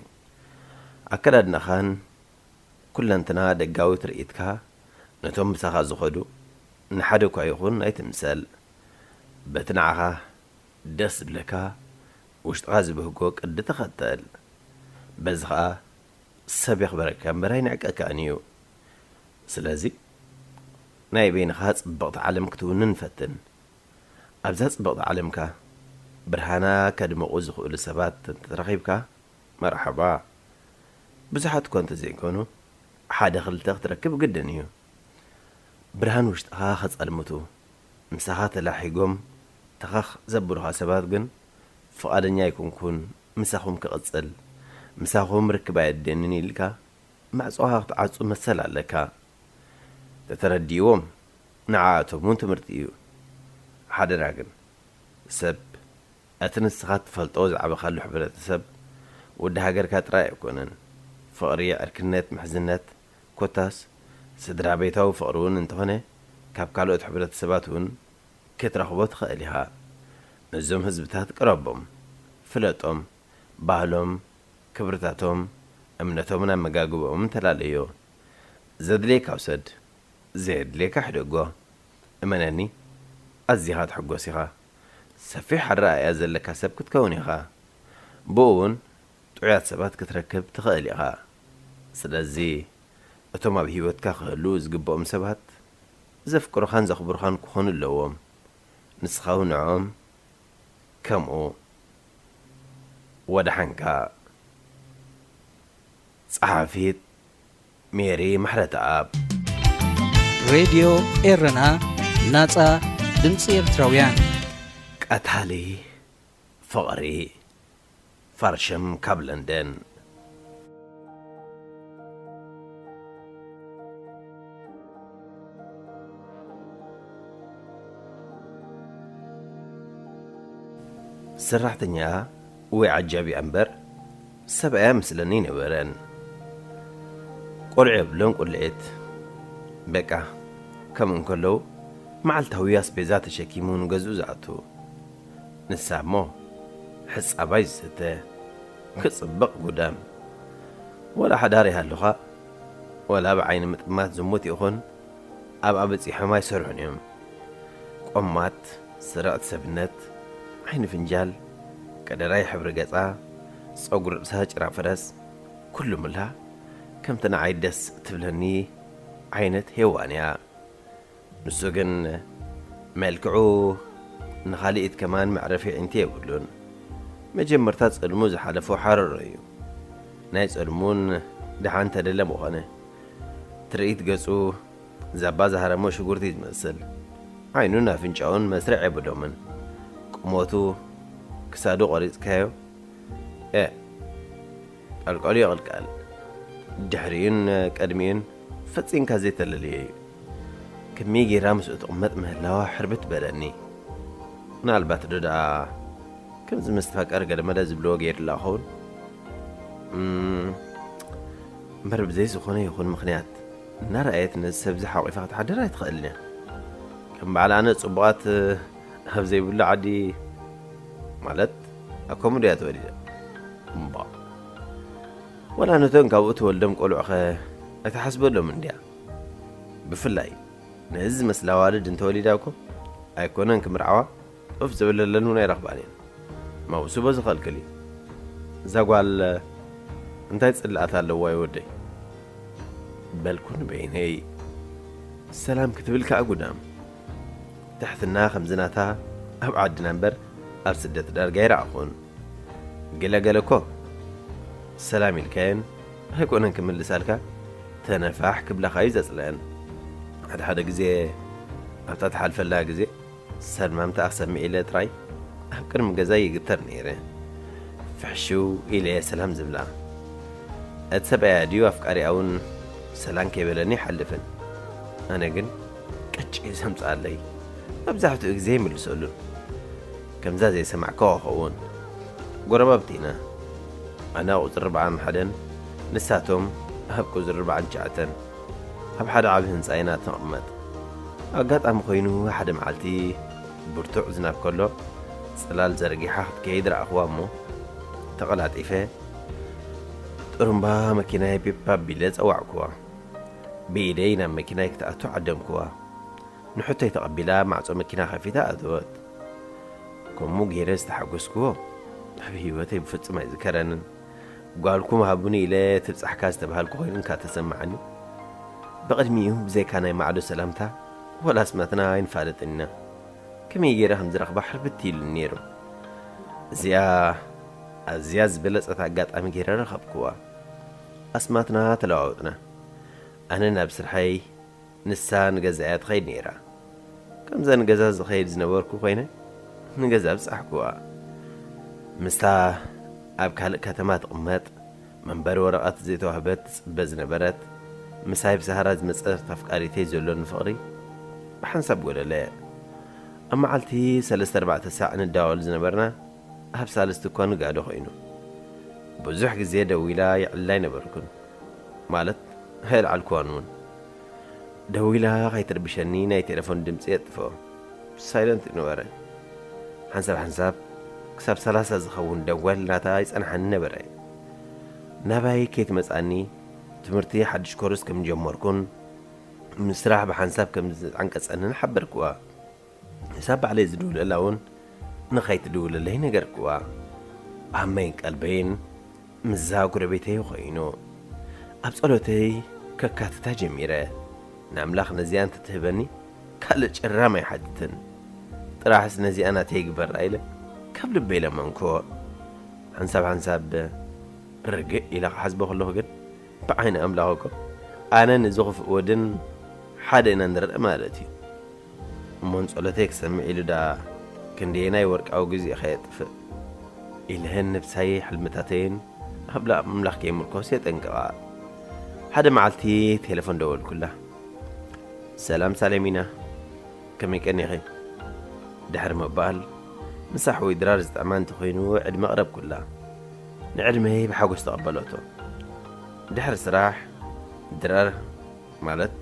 ኣከዳድናኻን ኩለንትና ደጋዊ ትርኢትካ ነቶም ምሳኻ ዝኸዱ ንሓደ እኳ ይኹን ኣይትምሰል። በቲ ንዓኻ ደስ ዝብለካ ውሽጥኻ ዝበህጎ ቅዲ ተኸተል። በዚ ኸኣ ሰብ የኽብረካ እምበር ኣይንዕቀካን እዩ። ስለዚ ናይ በይንኻ ጽብቕቲ ዓለም ክትውንን ፈትን። ኣብዛ ጽብቕቲ ዓለምካ ብርሃና ከድምቑ ዝኽእሉ ሰባት እንተተረኺብካ መርሓባ። ብዙሓት እኳ እንተዘይኮኑ ሓደ ክልተ ክትረክብ ግድን እዩ። ብርሃን ውሽጥኻ ከጸልምቱ ምሳኻ ተላሒጎም ተኸኽ ዘብሉኻ ሰባት ግን ፍቓደኛ ኣይኮንኩን ምሳኹም ክቕጽል፣ ምሳኹም ርክብ ኣየድልየንን ኢልካ ማዕጾኻ ክትዓጹ መሰል ኣለካ። ተተረዲእዎም ንዓኣቶም እውን ትምህርቲ እዩ። ሓደራ ግን ሰብ እቲ ንስኻ ትፈልጦ ዝዓበኻሉ ሕብረተሰብ ወዲ ሃገርካ ጥራይ ኣይኮነን። ፍቕሪ፣ ዕርክነት፣ ምሕዝነት ኮታስ ስድራ ቤታዊ ፍቕሪ እውን እንተኾነ ካብ ካልኦት ሕብረተሰባት እውን ክትረኽቦ ትኽእል ኢኻ። ነዞም ህዝብታት ቅረቦም፣ ፍለጦም፣ ባህሎም፣ ክብርታቶም፣ እምነቶምን ኣመጋግባኦምን ተላለዮ። ዘድልየካ ውሰድ፣ ዘየድልየካ ሕደጎ። እመነኒ፣ ኣዚኻ ትሕጎስ ኢኻ። ሰፊሕ ኣረኣእያ ዘለካ ሰብ ክትከውን ኢኻ። ብኡ እውን ጥዑያት ሰባት ክትረክብ ትኽእል ኢኻ። ስለዚ እቶም ኣብ ህይወትካ ክህልዉ ዝግብኦም ሰባት ዘፍቅሩኻን ዘኽብሩኻን ክኾኑ ኣለዎም። ንስኻ እውን ንዕኦም ከምኡ። ወደሓንካ። ጸሓፊት ሜሪ ምሕረተኣብ። ሬድዮ ኤረና፣ ናጻ ድምጺ ኤርትራውያን። ቀታሊ ፍቕሪ። ፋርሸም ካብ ለንደን። ሰራሕተኛኣ ወይ ዓጃቢኣ እምበር ሰብኣያ ምስለኒ ኣይነበረን። ቆልዑ የብሎን ቁልዒት። በቃ፣ ከምኡ እንከለዉ መዓልታዊ ኣስቤዛ ተሸኪሙ ንገዝኡ ዝኣቱ። ንሳ እሞ ሕጻባይ ዝስተ፣ ክጽብቕ ጉዳም። ወላ ሓዳር ይሃሉኻ፣ ወላ ብዓይኒ ምጥማት ዝሙት ይኹን፣ ኣብኣ በጺሖም ኣይሰርሑን እዮም። ቆማት፣ ስርዕቲ ሰብነት፣ ዓይኒ ፍንጃል፣ ቀደራይ ሕብሪ ገጻ፣ ጸጉሪ ርእሳ ጭራ ፈረስ፣ ኩሉ ምላ ከምቲ ንዓይ ደስ እትብለኒ ዓይነት ሄዋን እያ። ንሱ ግን መልክዑ ንኻልኢት ከማን መዕረፊ ኣዒንቲ የብሉን። መጀመርታ ጸልሙ ዝሓለፎ ሓረሮ እዩ። ናይ ጸልሙን ደሓን ተደለ ምኾነ። ትርኢት ገጹ ዛባ ዝሃረሞ ሽጉርቲ እዩ ዝመስል። ዓይኑን ኣፍንጫኡን መስርዕ የብሎምን። ቁመቱ ክሳዱ ቆሪጽካዮ፣ ኤ፣ ቀልቀሉ ይቕልቀል። ድሕሪኡን ቅድሚኡን ፈጺምካ ዘይተለልዮ እዩ። ከመይ ጌራ ምስኡ ትቕመጥ ምህላዋ ሕርብት በለኒ። ምናልባት ዶ ደኣ ከምዚ ምስትፋቀር ገለመለ ዝብልዎ ገይሩላ ኸውን? እም፣ እምበር ብዘይ ዝኾነ ይኹን ምኽንያት እናረኣየት ነዚ ሰብዚ ሓቂፋ ክትሓድር ኣይትኽእልን እያ። ከም በዓል ኣነ ጽቡቓት ኣብ ዘይብሉ ዓዲ፣ ማለት ኣብ ከምኡ ድያ ተወሊዳ? እምባ። ወላ ነተን ካብኡ ተወልዶም ቆልዑኸ ኣይትሓስበሎምን ድያ? ብፍላይ ነዚ ዝመስላ ኣዋልድ እንተወሊዳ እኮ ኣይኮነን ክምርዓዋ፣ ኡፍ ዝብለለን እውን ኣይረኽባን እየን። መውስቦ ዝኸልክል እዩ። እዛ ጓል እንታይ ጽልኣት ኣለዋ ይወደይ? በልኩ ንበይነይ። ሰላም ክትብል ከኣ ጉዳም። ትሕትና ከምዚ ናታ ኣብ ዓድና እምበር ኣብ ስደት ዳርጋ ኣይረኣኹን። ገለ ገለ እኮ ሰላም ኢልካየን ኣይኮነን ክምልሳልካ፣ ተነፋሕ ክብላኻ እዩ ዘጽልአን። ሓደ ሓደ ግዜ ኣብታ ትሓልፈላ ግዜ ሰላምታ ኣሰምዕ ኢለ ጥራይ ኣብ ቅድሚ ገዛይ ይግተር ነይረ። ፍሕሽው ኢለ እየ ሰላም ዝብላ። እቲ ሰብኣያ ድዩ ኣፍቃሪኣ እውን ሰላም ከይበለኒ ኣይሓልፍን። ኣነ ግን ቅጭ ዘምጽኣለይ መብዛሕትኡ ግዜ ይምልሰሉን። ከምዛ ዘይሰማዕካዋ ክኸውን። ጎረባብቲ ኢና። ኣነ ኣብ ቁጽሪ ኣርብዓን ሓደን፣ ንሳቶም ኣብ ቁጽሪ ኣርብዓን ትሽዓተን። ኣብ ሓደ ዓቢ ህንጻ ኢና ንቕመጥ። ኣጋጣሚ ኮይኑ ሓደ መዓልቲ ብርቱዕ ዝናብ ከሎ ጽላል ዘርጊሓ ክትከይድ ረኣኽዋ እሞ ተቐላጢፈ ጥሩምባ መኪናይ ቢፕ ኣቢለ ጸዋዕኩዋ። ብኢደይ ናብ መኪናይ ክትኣቱ ዓደምኩዋ። ንሕቶይ ተቐቢላ ማዕጾ መኪና ከፊታ ኣተወት። ከምኡ ገይረ ዝተሓጎስኩዎ ኣብ ህይወተይ ብፍጹም ኣይዝከረንን። ጓልኩም ሃቡኒ ኢለ ትብጻሕካ ዝተባሃልኩ ኮይኑ እንካ ተሰማዓኒ። ብቕድሚኡ ብዘይካ ናይ ማዕዶ ሰላምታ ወላ ኣስማትና ኣይንፋለጥን ኢና። ከመይ ገይረ ከም ዝረኽባ ሕርብት ኢሉኒ ነይሩ። እዚኣ ኣዝያ ዝበለጸት ኣጋጣሚ ገይረ ረኸብኩዋ። ኣስማትና ተለዋወጥና። ኣነ ናብ ስርሐይ፣ ንሳ ንገዛ'ያ ትኸይድ ነይራ። ከምዛ ንገዛ ዝኸይድ ዝነበርኩ ኮይነ ንገዛ ኣብጻሕኩዋ። ምስታ ኣብ ካልእ ከተማ ትቕመጥ መንበሪ ወረቐት ዘይተዋህበት ትጽበ ዝነበረት ምሳይ ብሰሃራ ዝመጸት ኣፍቃሪተይ ዘሎኒ ፍቕሪ ብሓንሳብ ጎደለ። ኣብ መዓልቲ ሰለስተ ኣርባዕተ ሳዕ ንዳወል ዝነበርና ኣብ ሳልስቲ እኳ ንጋዶ ኮይኑ። ብዙሕ ግዜ ደዊላ የዕልላ ኣይነበርኩን። ማለት ኣየልዓልኩዋን እውን። ደዊላ ከይትርብሸኒ ናይ ቴሌፎን ድምፂ የጥፍኦ። ሳይለንት ነበረ። ሓንሳብ ሓንሳብ ክሳብ ሰላሳ ዝኸውን ደወል ናታ ይጸንሓኒ ነበረ። ናባይ ከይትመጻኒ ትምህርቲ ሓድሽ ኮርስ ከም ጀመርኩን ምስራሕ ብሓንሳብ ከም ዝዓንቀጸንን ሓበርክዋ። ክሳብ ባዕለይ ዝድውለላ እውን ንኸይትድውለለይ ነገርክዋ። ዓመይን ቀልበይን ምስዛ ጎረቤተይ ኮይኑ ኣብ ጸሎተይ ከካትታ ጀሚረ። ንኣምላኽ ነዚኣ እንተትህበኒ ካልእ ጭራም ኣይሓትትን። ጥራሕስ ነዚኣ ናተይ ይግበራ ኢለ ካብ ልበይ ለመንክዎ። ሓንሳብ ሓንሳብ ርግእ ኢለ ክሓስቦ ከለኹ ግን ብዓይኒ ኣምላኽ እኮ ኣነን እዚ ክፉእ ወድን ሓደ ኢና ንረኣ ማለት እዩ። እሞ ንጸሎተይ ክሰምዕ ኢሉ ደኣ ክንደየናይ ወርቃዊ ግዜኡ ከየጥፍእ ኢለ ነብሳይ ሕልምታተይን ኣብ ኣምላኽ ከይምርኮስ የጠንቅቓ። ሓደ መዓልቲ ቴሌፎን ደወልኩላ። ሰላም ሳሌሚና፣ ከመይ ቀኒኺ? ድሕሪ ምባል፣ ምሳሕ ወይ ድራር ዝጥዕማ እንተኾይኑ ዕድመ ኣቕረብኩላ። ንዕድመይ ብሓጎስ ተቐበለቶ። ድሕሪ ስራሕ፣ ድራር ማለት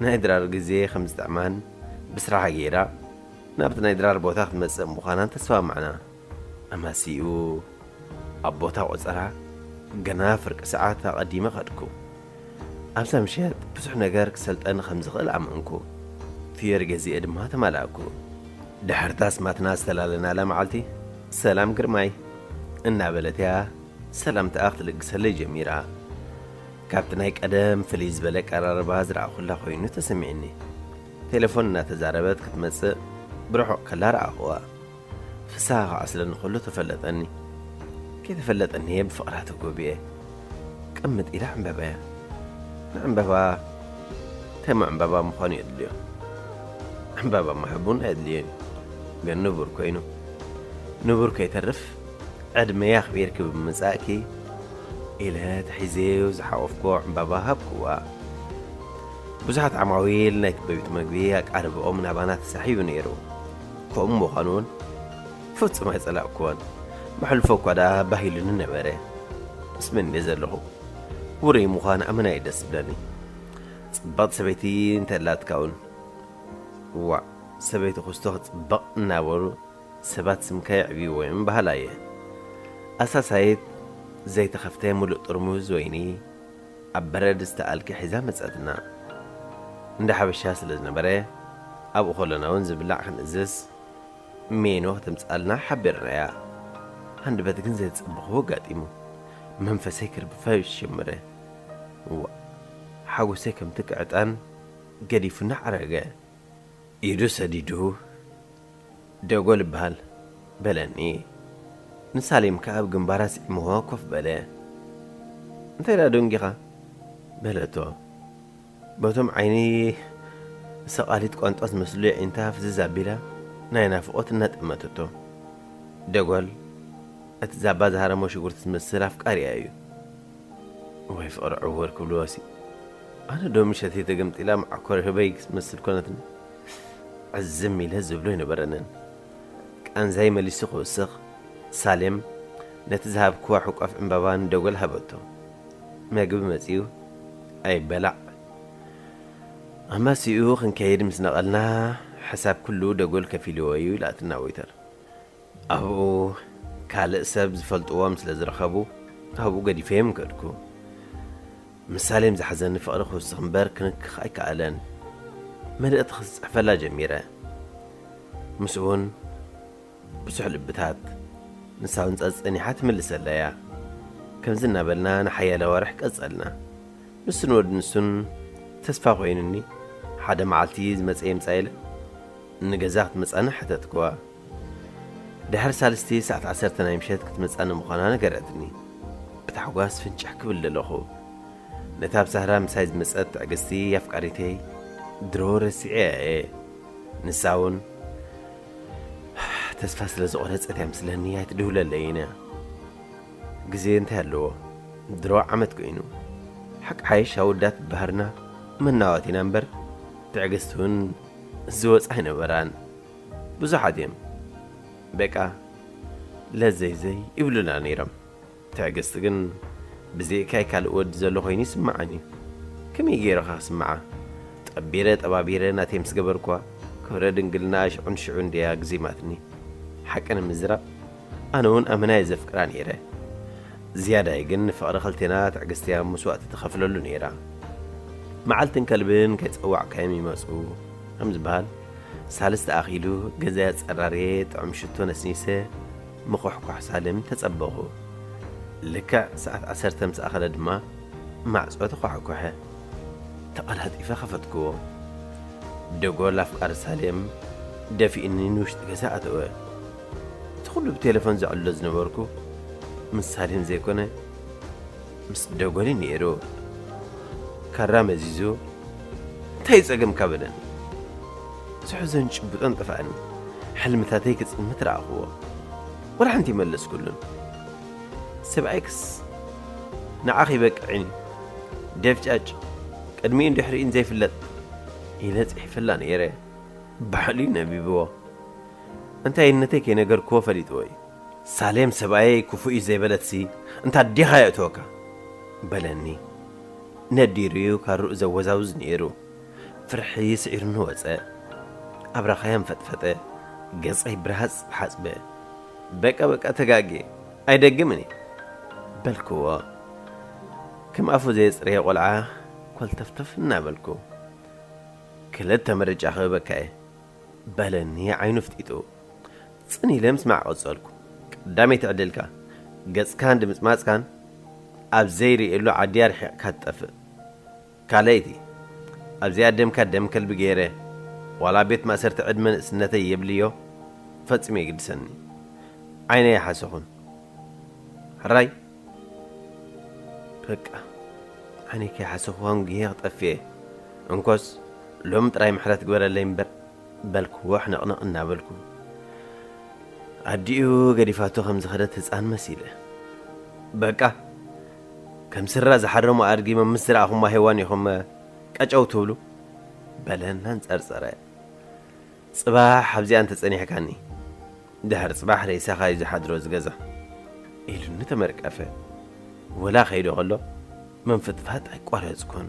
ናይ ድራር ግዜ ከም ዝጥዕማን ብስራሓ ገይራ ናብቲ ናይ ድራር ቦታ ክትመጽእ ምዃናን ተሰማማዕና። ኣማሲኡ ኣብ ቦታ ቆጸራ ገና ፍርቂ ሰዓት ኣቐዲመ ከድኩ። ኣብዛ ምሸት ብዙሕ ነገር ክሰልጠኒ ከም ዝኽእል ኣመንኩ። ፍዮሪ ገዚኤ ድማ ተማላእኩ። ድሕርታ ኣስማትና ዝተላለናላ መዓልቲ፣ "ሰላም ግርማይ" እናበለት እያ ሰላምታኣ ክትልግሰለይ ጀሚራ። ካብቲ ናይ ቀደም ፍልይ ዝበለ ኣቀራርባ ዝረኣኹላ ኮይኑ ተሰሚዕኒ። ቴሌፎን እናተዛረበት ክትመጽእ ብርሑቕ ከላ ረኣኹዋ። ፍስሃ ክዓስለኒ ከሎ ተፈለጠኒ። ከይተፈለጠኒ እየ ብፍቕራ ተጎቢኤ። ቅምጥ ኢላ ዕምበባያ። ንዕምበባ እንታይ እሞ ዕምበባ ምዃኑ የድልዮ? ዕምበባ ምሃብ እውን ኣየድልዮን እዩ። ግን ንቡር ኮይኑ፣ ንቡር ከይተርፍ ዕድመይ ኣኽቢርኪ ብምምጻእኪ ኢለ ተሒዘዮ ዝሓቖፍክዎ ዕምባባ ሃብክዋ። ብዙሓት ዓማዊል ናይቲ ቤት መግቢ ኣቃርብኦም ናባና ተሳሒቡ ነይሩ። ከምኡ ምዃኑ እውን ፍጹም ኣይጸላእክዎን። መሕልፎ እኳ ደኣ ባህ ኢሉኒ ነበረ። ምስ መን እየ ዘለኹ? ውሩይ ምዃን ኣመና እዩ ደስ ዝብለኒ። ጽብቕቲ ሰበይቲ እንተላትካ እውን። ዋእ፣ ሰበይቲ ኩስቶ ክጽብቕ እናበሉ ሰባት ስምካ የዕብይዎ እዮም በሃላይ እየ። ኣሳሳይት ዘይተኸፍተ ሙሉእ ጥርሙዝ ወይኒ ኣብ በረድ ዝተኣልከ ሒዛ መጸትና። እንዳ ሓበሻ ስለ ዝነበረ ኣብኡ ከሎና እውን ዝብላዕ ክንእዝዝ ሜኖ ከተምጽኣልና ሓቢርናያ። ሃንደበት ግን ዘይተጸበኽዎ ኣጋጢሙ። መንፈሰይ ክርብፈ ጀመረ። እዋ፣ ሓጎሰይ ከምቲ ክዕጣን ገዲፉና ዓረገ። ኢዱ ሰዲዱ፣ "ደጎል እበሃል" በለኒ። ንሳሌም ከኣ ኣብ ግንባራ ስዒምዋ ኮፍ በለ። "እንታይ ደኣ ደንጊኻ?" በለቶ። በቶም ዓይኒ ሰቓሊት ቋንጣ ዝመስሉ የዒንታ ፍዝዝ ኣቢላ ናይ ናፍቖት እናጠመተቶ። ደጎል፣ እቲ ዛባ ዝሃረሞ ሽጉርቲ ዝመስል ኣፍቃሪኣ እዩ። ወይ ፍቕሪ ዕውር ክብልዎሲ። ኣነ ዶ ምሸት ተገምጢላ መዓኮር ህበይ ክትመስል ኮነትኒ። ዕዝም ኢለ ዝብሎ ኣይነበረንን። ቃንዛይ መሊሱ ክውስኽ፣ ሳሌም ነቲ ዝሃብክዋ ሕቋፍ ዕምባባ ንደጎል ሃበቶ። መግቢ መጺኡ ኣይበላዕ። ኣማሲኡ ክንከይድ ምስ ነቐልና፣ ሓሳብ ኩሉ ደጎል ከፊልዎ እዩ ኢላትና ወይተር። ኣብኡ ካልእ ሰብ ዝፈልጥዎም ስለ ዝረኸቡ፣ ኣብኡ ገዲፈዮም ከድኩ። ምስ ሳሌም ዝሓዘኒ ፍቕሪ ክውስኽ እምበር ክንክኽ ኣይከኣለን። መልእኽቲ ክጽሕፈላ ጀሚረ። ምስኡ እውን ብዙሕ ልብታት። ንሳ እውን ጸጸኒሓ ትምልሰላ እያ። ከምዚ እናበልና ንሓያለ ኣዋርሕ ቀጸልና። ንሱን ወዲ ንሱን ተስፋ ኮይኑኒ፣ ሓደ መዓልቲ ዝመጸ ይምጻ ኢለ ንገዛ ክትመጻኒ ሓተትክዋ። ድሕሪ ሳልስቲ ሰዓት ዓሰርተ ናይ ምሸት ክትመጻኒ ምዃና ነገረትኒ። ብታሕጓስ ፍንጭሕ ክብል ደለኹ። ነታ ኣብ ሳህራ ምሳይ ዝመጸት ትዕግስቲ ኣፍቃሪተይ ድሮ ረሲዐያ እየ። ንሳ እውን ተስፋ ስለ ዝቖረጸት እያ ምስለኒ ኣይትድውለለይን እያ። ግዜ እንታይ ኣለዎ? ድሮ ዓመት ኮይኑ። ሓቂ ሓይሽ ኣወዳት ባህርና መናዋት ኢና እምበር፣ ትዕግስቲ እውን ዝወጻ ኣይነበራን። ብዙሓት እዮም። በቃ ለዘይ ዘይ ይብሉና ነይሮም። ትዕግስቲ ግን ብዘይካይ ካልእ ወዲ ዘሎ ኮይኑ ይስምዓኒ። ከመይ ገይረ ኸ ክስምዓ? ጠቢረ ጠባቢረ ናተይ ምስ ገበርኳ፣ ክብረ ድንግልና ሽዑን ሽዑ እንድያ ግዜማትኒ። ሓቂ ንምዝራብ፣ ኣነ እውን ኣመና እየ ዘፍቅራ ነይረ። ዝያዳይ ግን ንፍቕሪ ክልቴና ትዕግስቲ እያ መስዋእቲ ትኸፍለሉ ነይራ። መዓልትን ከልብን ከይጸዋዕካዮም ይመጹ ከም ዝበሃል፣ ሳልስቲ ኣኺሉ ገዛይ ኣጸራርየ ጥዑም ሽቶ ነስኒሰ ምኹሕኳሕ ሳሌም ተጸበኹ። ልክዕ ሰዓት ዓሰርተ ምስ ኣኸለ ድማ ማዕጾ ተኳሕኩሐ። ተቐላጢፈ ከፈትክዎ። ደጎል ኣፍቃሪ ሳሌም ደፊእኒ ንውሽጢ ገዛ ኣተወ። እቲ ኩሉ ብቴሌፎን ዘዕልሎ ዝነበርኩ ምስ ሳሌም ዘይኮነ ምስ ደጎል እዩ ነይሩ። ካራ መዚዙ፣ "እንታይ እዩ ጸገምካ?" በለኒ። ዝሕዞን ጭብጦን ጠፍኣኒ። ሕልምታተይ ክጽምት ረኣኽዎ። ወላ ሓንቲ ይመለስኩሉን። ሰብኣይክስ ንዓኺ ይበቅዕን እዩ። ደፍጫጭ፣ ቅድሚኡን ድሕሪኡን ዘይፍለጥ ኢለ ጽሒፈላ ነይረ። ባዕሉ እዩ ነቢብዎ። እንታይነተይ ከይነገርክዎ ፈሊጥዎ እዩ። ሳሌም ሰብኣየይ ክፉእ እዩ ዘይበለትሲ፣ እንታ ኣዴኻ የእትወካ? በለኒ። ነዲሩ እዩ ካርኡ ዘወዛውዝ ነይሩ። ፍርሒ ስዒሩኒ ወጸ። ኣብራኻይ ኣንፈጥፈጠ። ገጸይ ብርሃጽ ሓጽበ። በቃ በቃ ተጋግየ። ኣይደግምን እየ። በልክዎ። ከም ኣፉ ዘየጽረየ ቆልዓ ኮልተፍተፍ እናበልኩ። ክልተ ምርጫ ክህበካ እየ። በለኒ ዓይኑ ፍጢጡ። ጽን ኢለ ምስማዕ ቀጸልኩ። ቀዳመይቲ ዕድልካ፣ ገጽካን ድምጽማጽካን ኣብ ዘይርእየሉ ዓዲ ኣርሒቕካ ትጠፍእ። ካልኣይቲ፣ ኣብዚኣ ደምካ ደም ከልቢ ገይረ፣ ዋላ ቤት ማእሰርቲ ዕድመ ንእስነተይ የብልዮ፣ ፈጺሙ የግድሰኒ። ዓይነይ ኣይሓሰኹን። ሕራይ? በቃ፣ ዓይነይ ከይሓሰኹ ኣንጊሄ ክጠፍእ እየ። እንኮስ፣ ሎሚ ጥራይ ምሕረት ግበረለይ እምበር፣ በልክዎ ሕንቕንቕ እናበልኩ። ኣዲኡ ገዲፋቶ ከም ዝኸደት ህጻን መሲለ። በቃ፣ ከም ስራ ዝሓረሙ ኣድጊ መምስ ዝረኣኹማ ሄዋን ኢኹም ቀጨው ትብሉ፣ በለ እናንጸርጸረ። ጽባሕ ኣብዚኣ እንተጸኒሕካኒ፣ ድሕሪ ጽባሕ ሬሳኻ እዩ ዝሓድሮ እዚ ገዛ፣ ኢሉኒ ተመርቀፈ። ወላ ከይዱ ከሎ ምንፍጥፋጥ ኣይቋረጽኩን።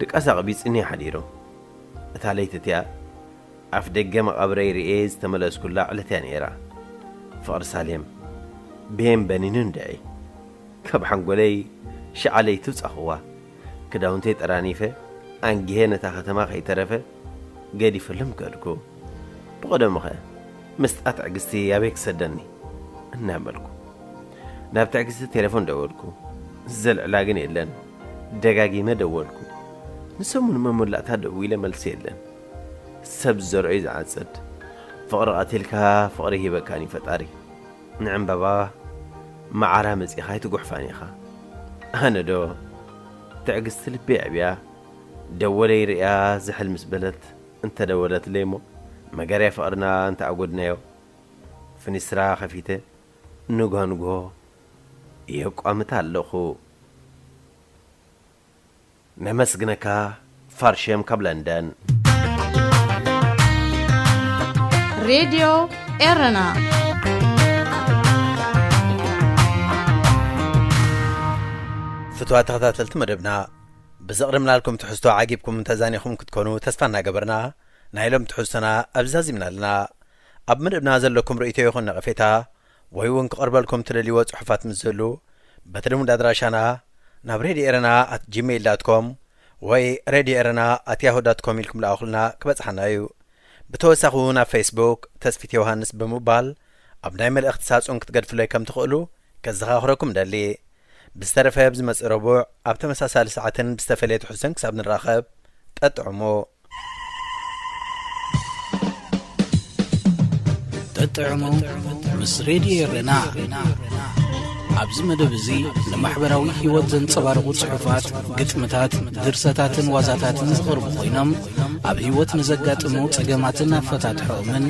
ድቃስ ኣቕቢጽኒ ሓዲሩ። እታ ለይቲ እቲኣ ኣፍ ደገ መቓብረይ ርእየ ዝተመለስኩላ ዕለት እያ ነይራ። ፍቕሪ ሳሌም ብየን በኒኑ እንድዒ። ካብ ሓንጎለይ ሽዓ ለይቲ ውጻኽዋ። ክዳውንተይ ጠራኒፈ፣ ኣንጊሄ ነታ ከተማ ከይተረፈ ገዲፈሎም ከድኩ። ብቐደሙኸ ምስጣ ትዕግስቲ ኣበይ ክሰደኒ? እናበልኩ ናብ ትዕግስቲ ቴሌፎን ደወልኩ። ዘልዕላ ግን የለን። ደጋጊመ ደወልኩ። ንሰሙን መመላእታ ደዊለ መልሲ የለን። ሰብ ዝዘርኦ እዩ ዝዓጽድ። ፍቕሪ ቀቲልካ ፍቕሪ ሂበካን እዩ ፈጣሪ። ንዕምባባ መዓራ መጺኻ ኣይትጉሕፋን ኢኻ። ኣነ ዶ ትዕግስቲ ልበይ ኣዕብያ ደወለይ ርእያ ዝሕል ምስ በለት እንተደወለትለይ እሞ መገርያ ፍቕርና እንተ ኣጎድናዮ ፍኒስትራ ከፊተ ንግሆ ንግሆ የቋምታ ኣለኹ። ነመስግነካ ፋርሸም ካብ ለንደን። ሬድዮ ኤረና። ፍትዋ ተኸታተልቲ መደብና፣ ብዘቕርብናልኩም ትሕዝቶ ዓጊብኩም ተዛኒኹም ክትኮኑ ተስፋ እናገበርና፣ ናይ ሎም ትሕዝቶና ኣብዛዚምና ኣለና። ኣብ መደብና ዘለኩም ርእይቶ ይኹን ነቐፌታ ወይ እውን ክቐርበልኩም ትደልይዎ ጽሑፋት ምስ ዝህሉ፣ በቲ ልሙድ ኣድራሻና ናብ ሬድዮ ኤረና ኣት ጂሜይል ዳት ኮም ወይ ሬድዮ ኤረና ኣት ያሁ ዳት ኮም ኢልኩም ለኣኹልና ክበጽሓና እዩ። ብተወሳኺ እውን ኣብ ፌስቡክ ተስፊት ዮሃንስ ብምባል ኣብ ናይ መልእኽቲ ሳጹን ክትገድፍለይ ከም ትኽእሉ ከዘኻኽረኩም ደሊ። ብዝተረፈ ኣብ ዝመጽእ ረቡዕ ኣብ ተመሳሳሊ ሰዓትን ብዝተፈለየ ትሕዝቶን ክሳብ ንራኸብ፣ ጠጥዕሙ። ጠጥዕሙ ምስ ሬድዮ ኤረና። ኣብዚ መደብ እዚ ንማሕበራዊ ህይወት ዘንጸባርቑ ጽሑፋት፣ ግጥምታት፣ ድርሰታትን ዋዛታትን ዝቐርቡ ኮይኖም፣ ኣብ ህይወት ንዘጋጥሙ ጸገማትን ኣፈታትሖኦምን፣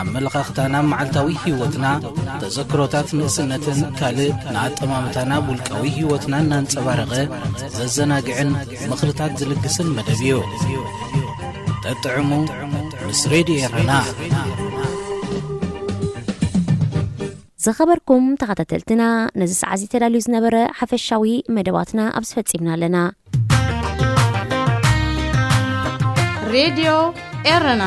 ኣመለኻኽታና ኣብ መዓልታዊ ህይወትና፣ ተዘክሮታት ንእስነትን ካልእ ንኣጠማምታና ኣብ ውልቃዊ ህይወትና እናንጸባረቐ ዘዘናግዕን ምኽርታት ዝልግስን መደብ እዩ። ጠጥዕሙ ምስ ሬድዮ ኤረና። ዝኸበርኩም ተኸታተልትና፣ ነዚ ሰዓት እዚ ተዳልዩ ዝነበረ ሓፈሻዊ መደባትና ኣብዚ ፈጺምና ኣለና። ሬድዮ ኤረና።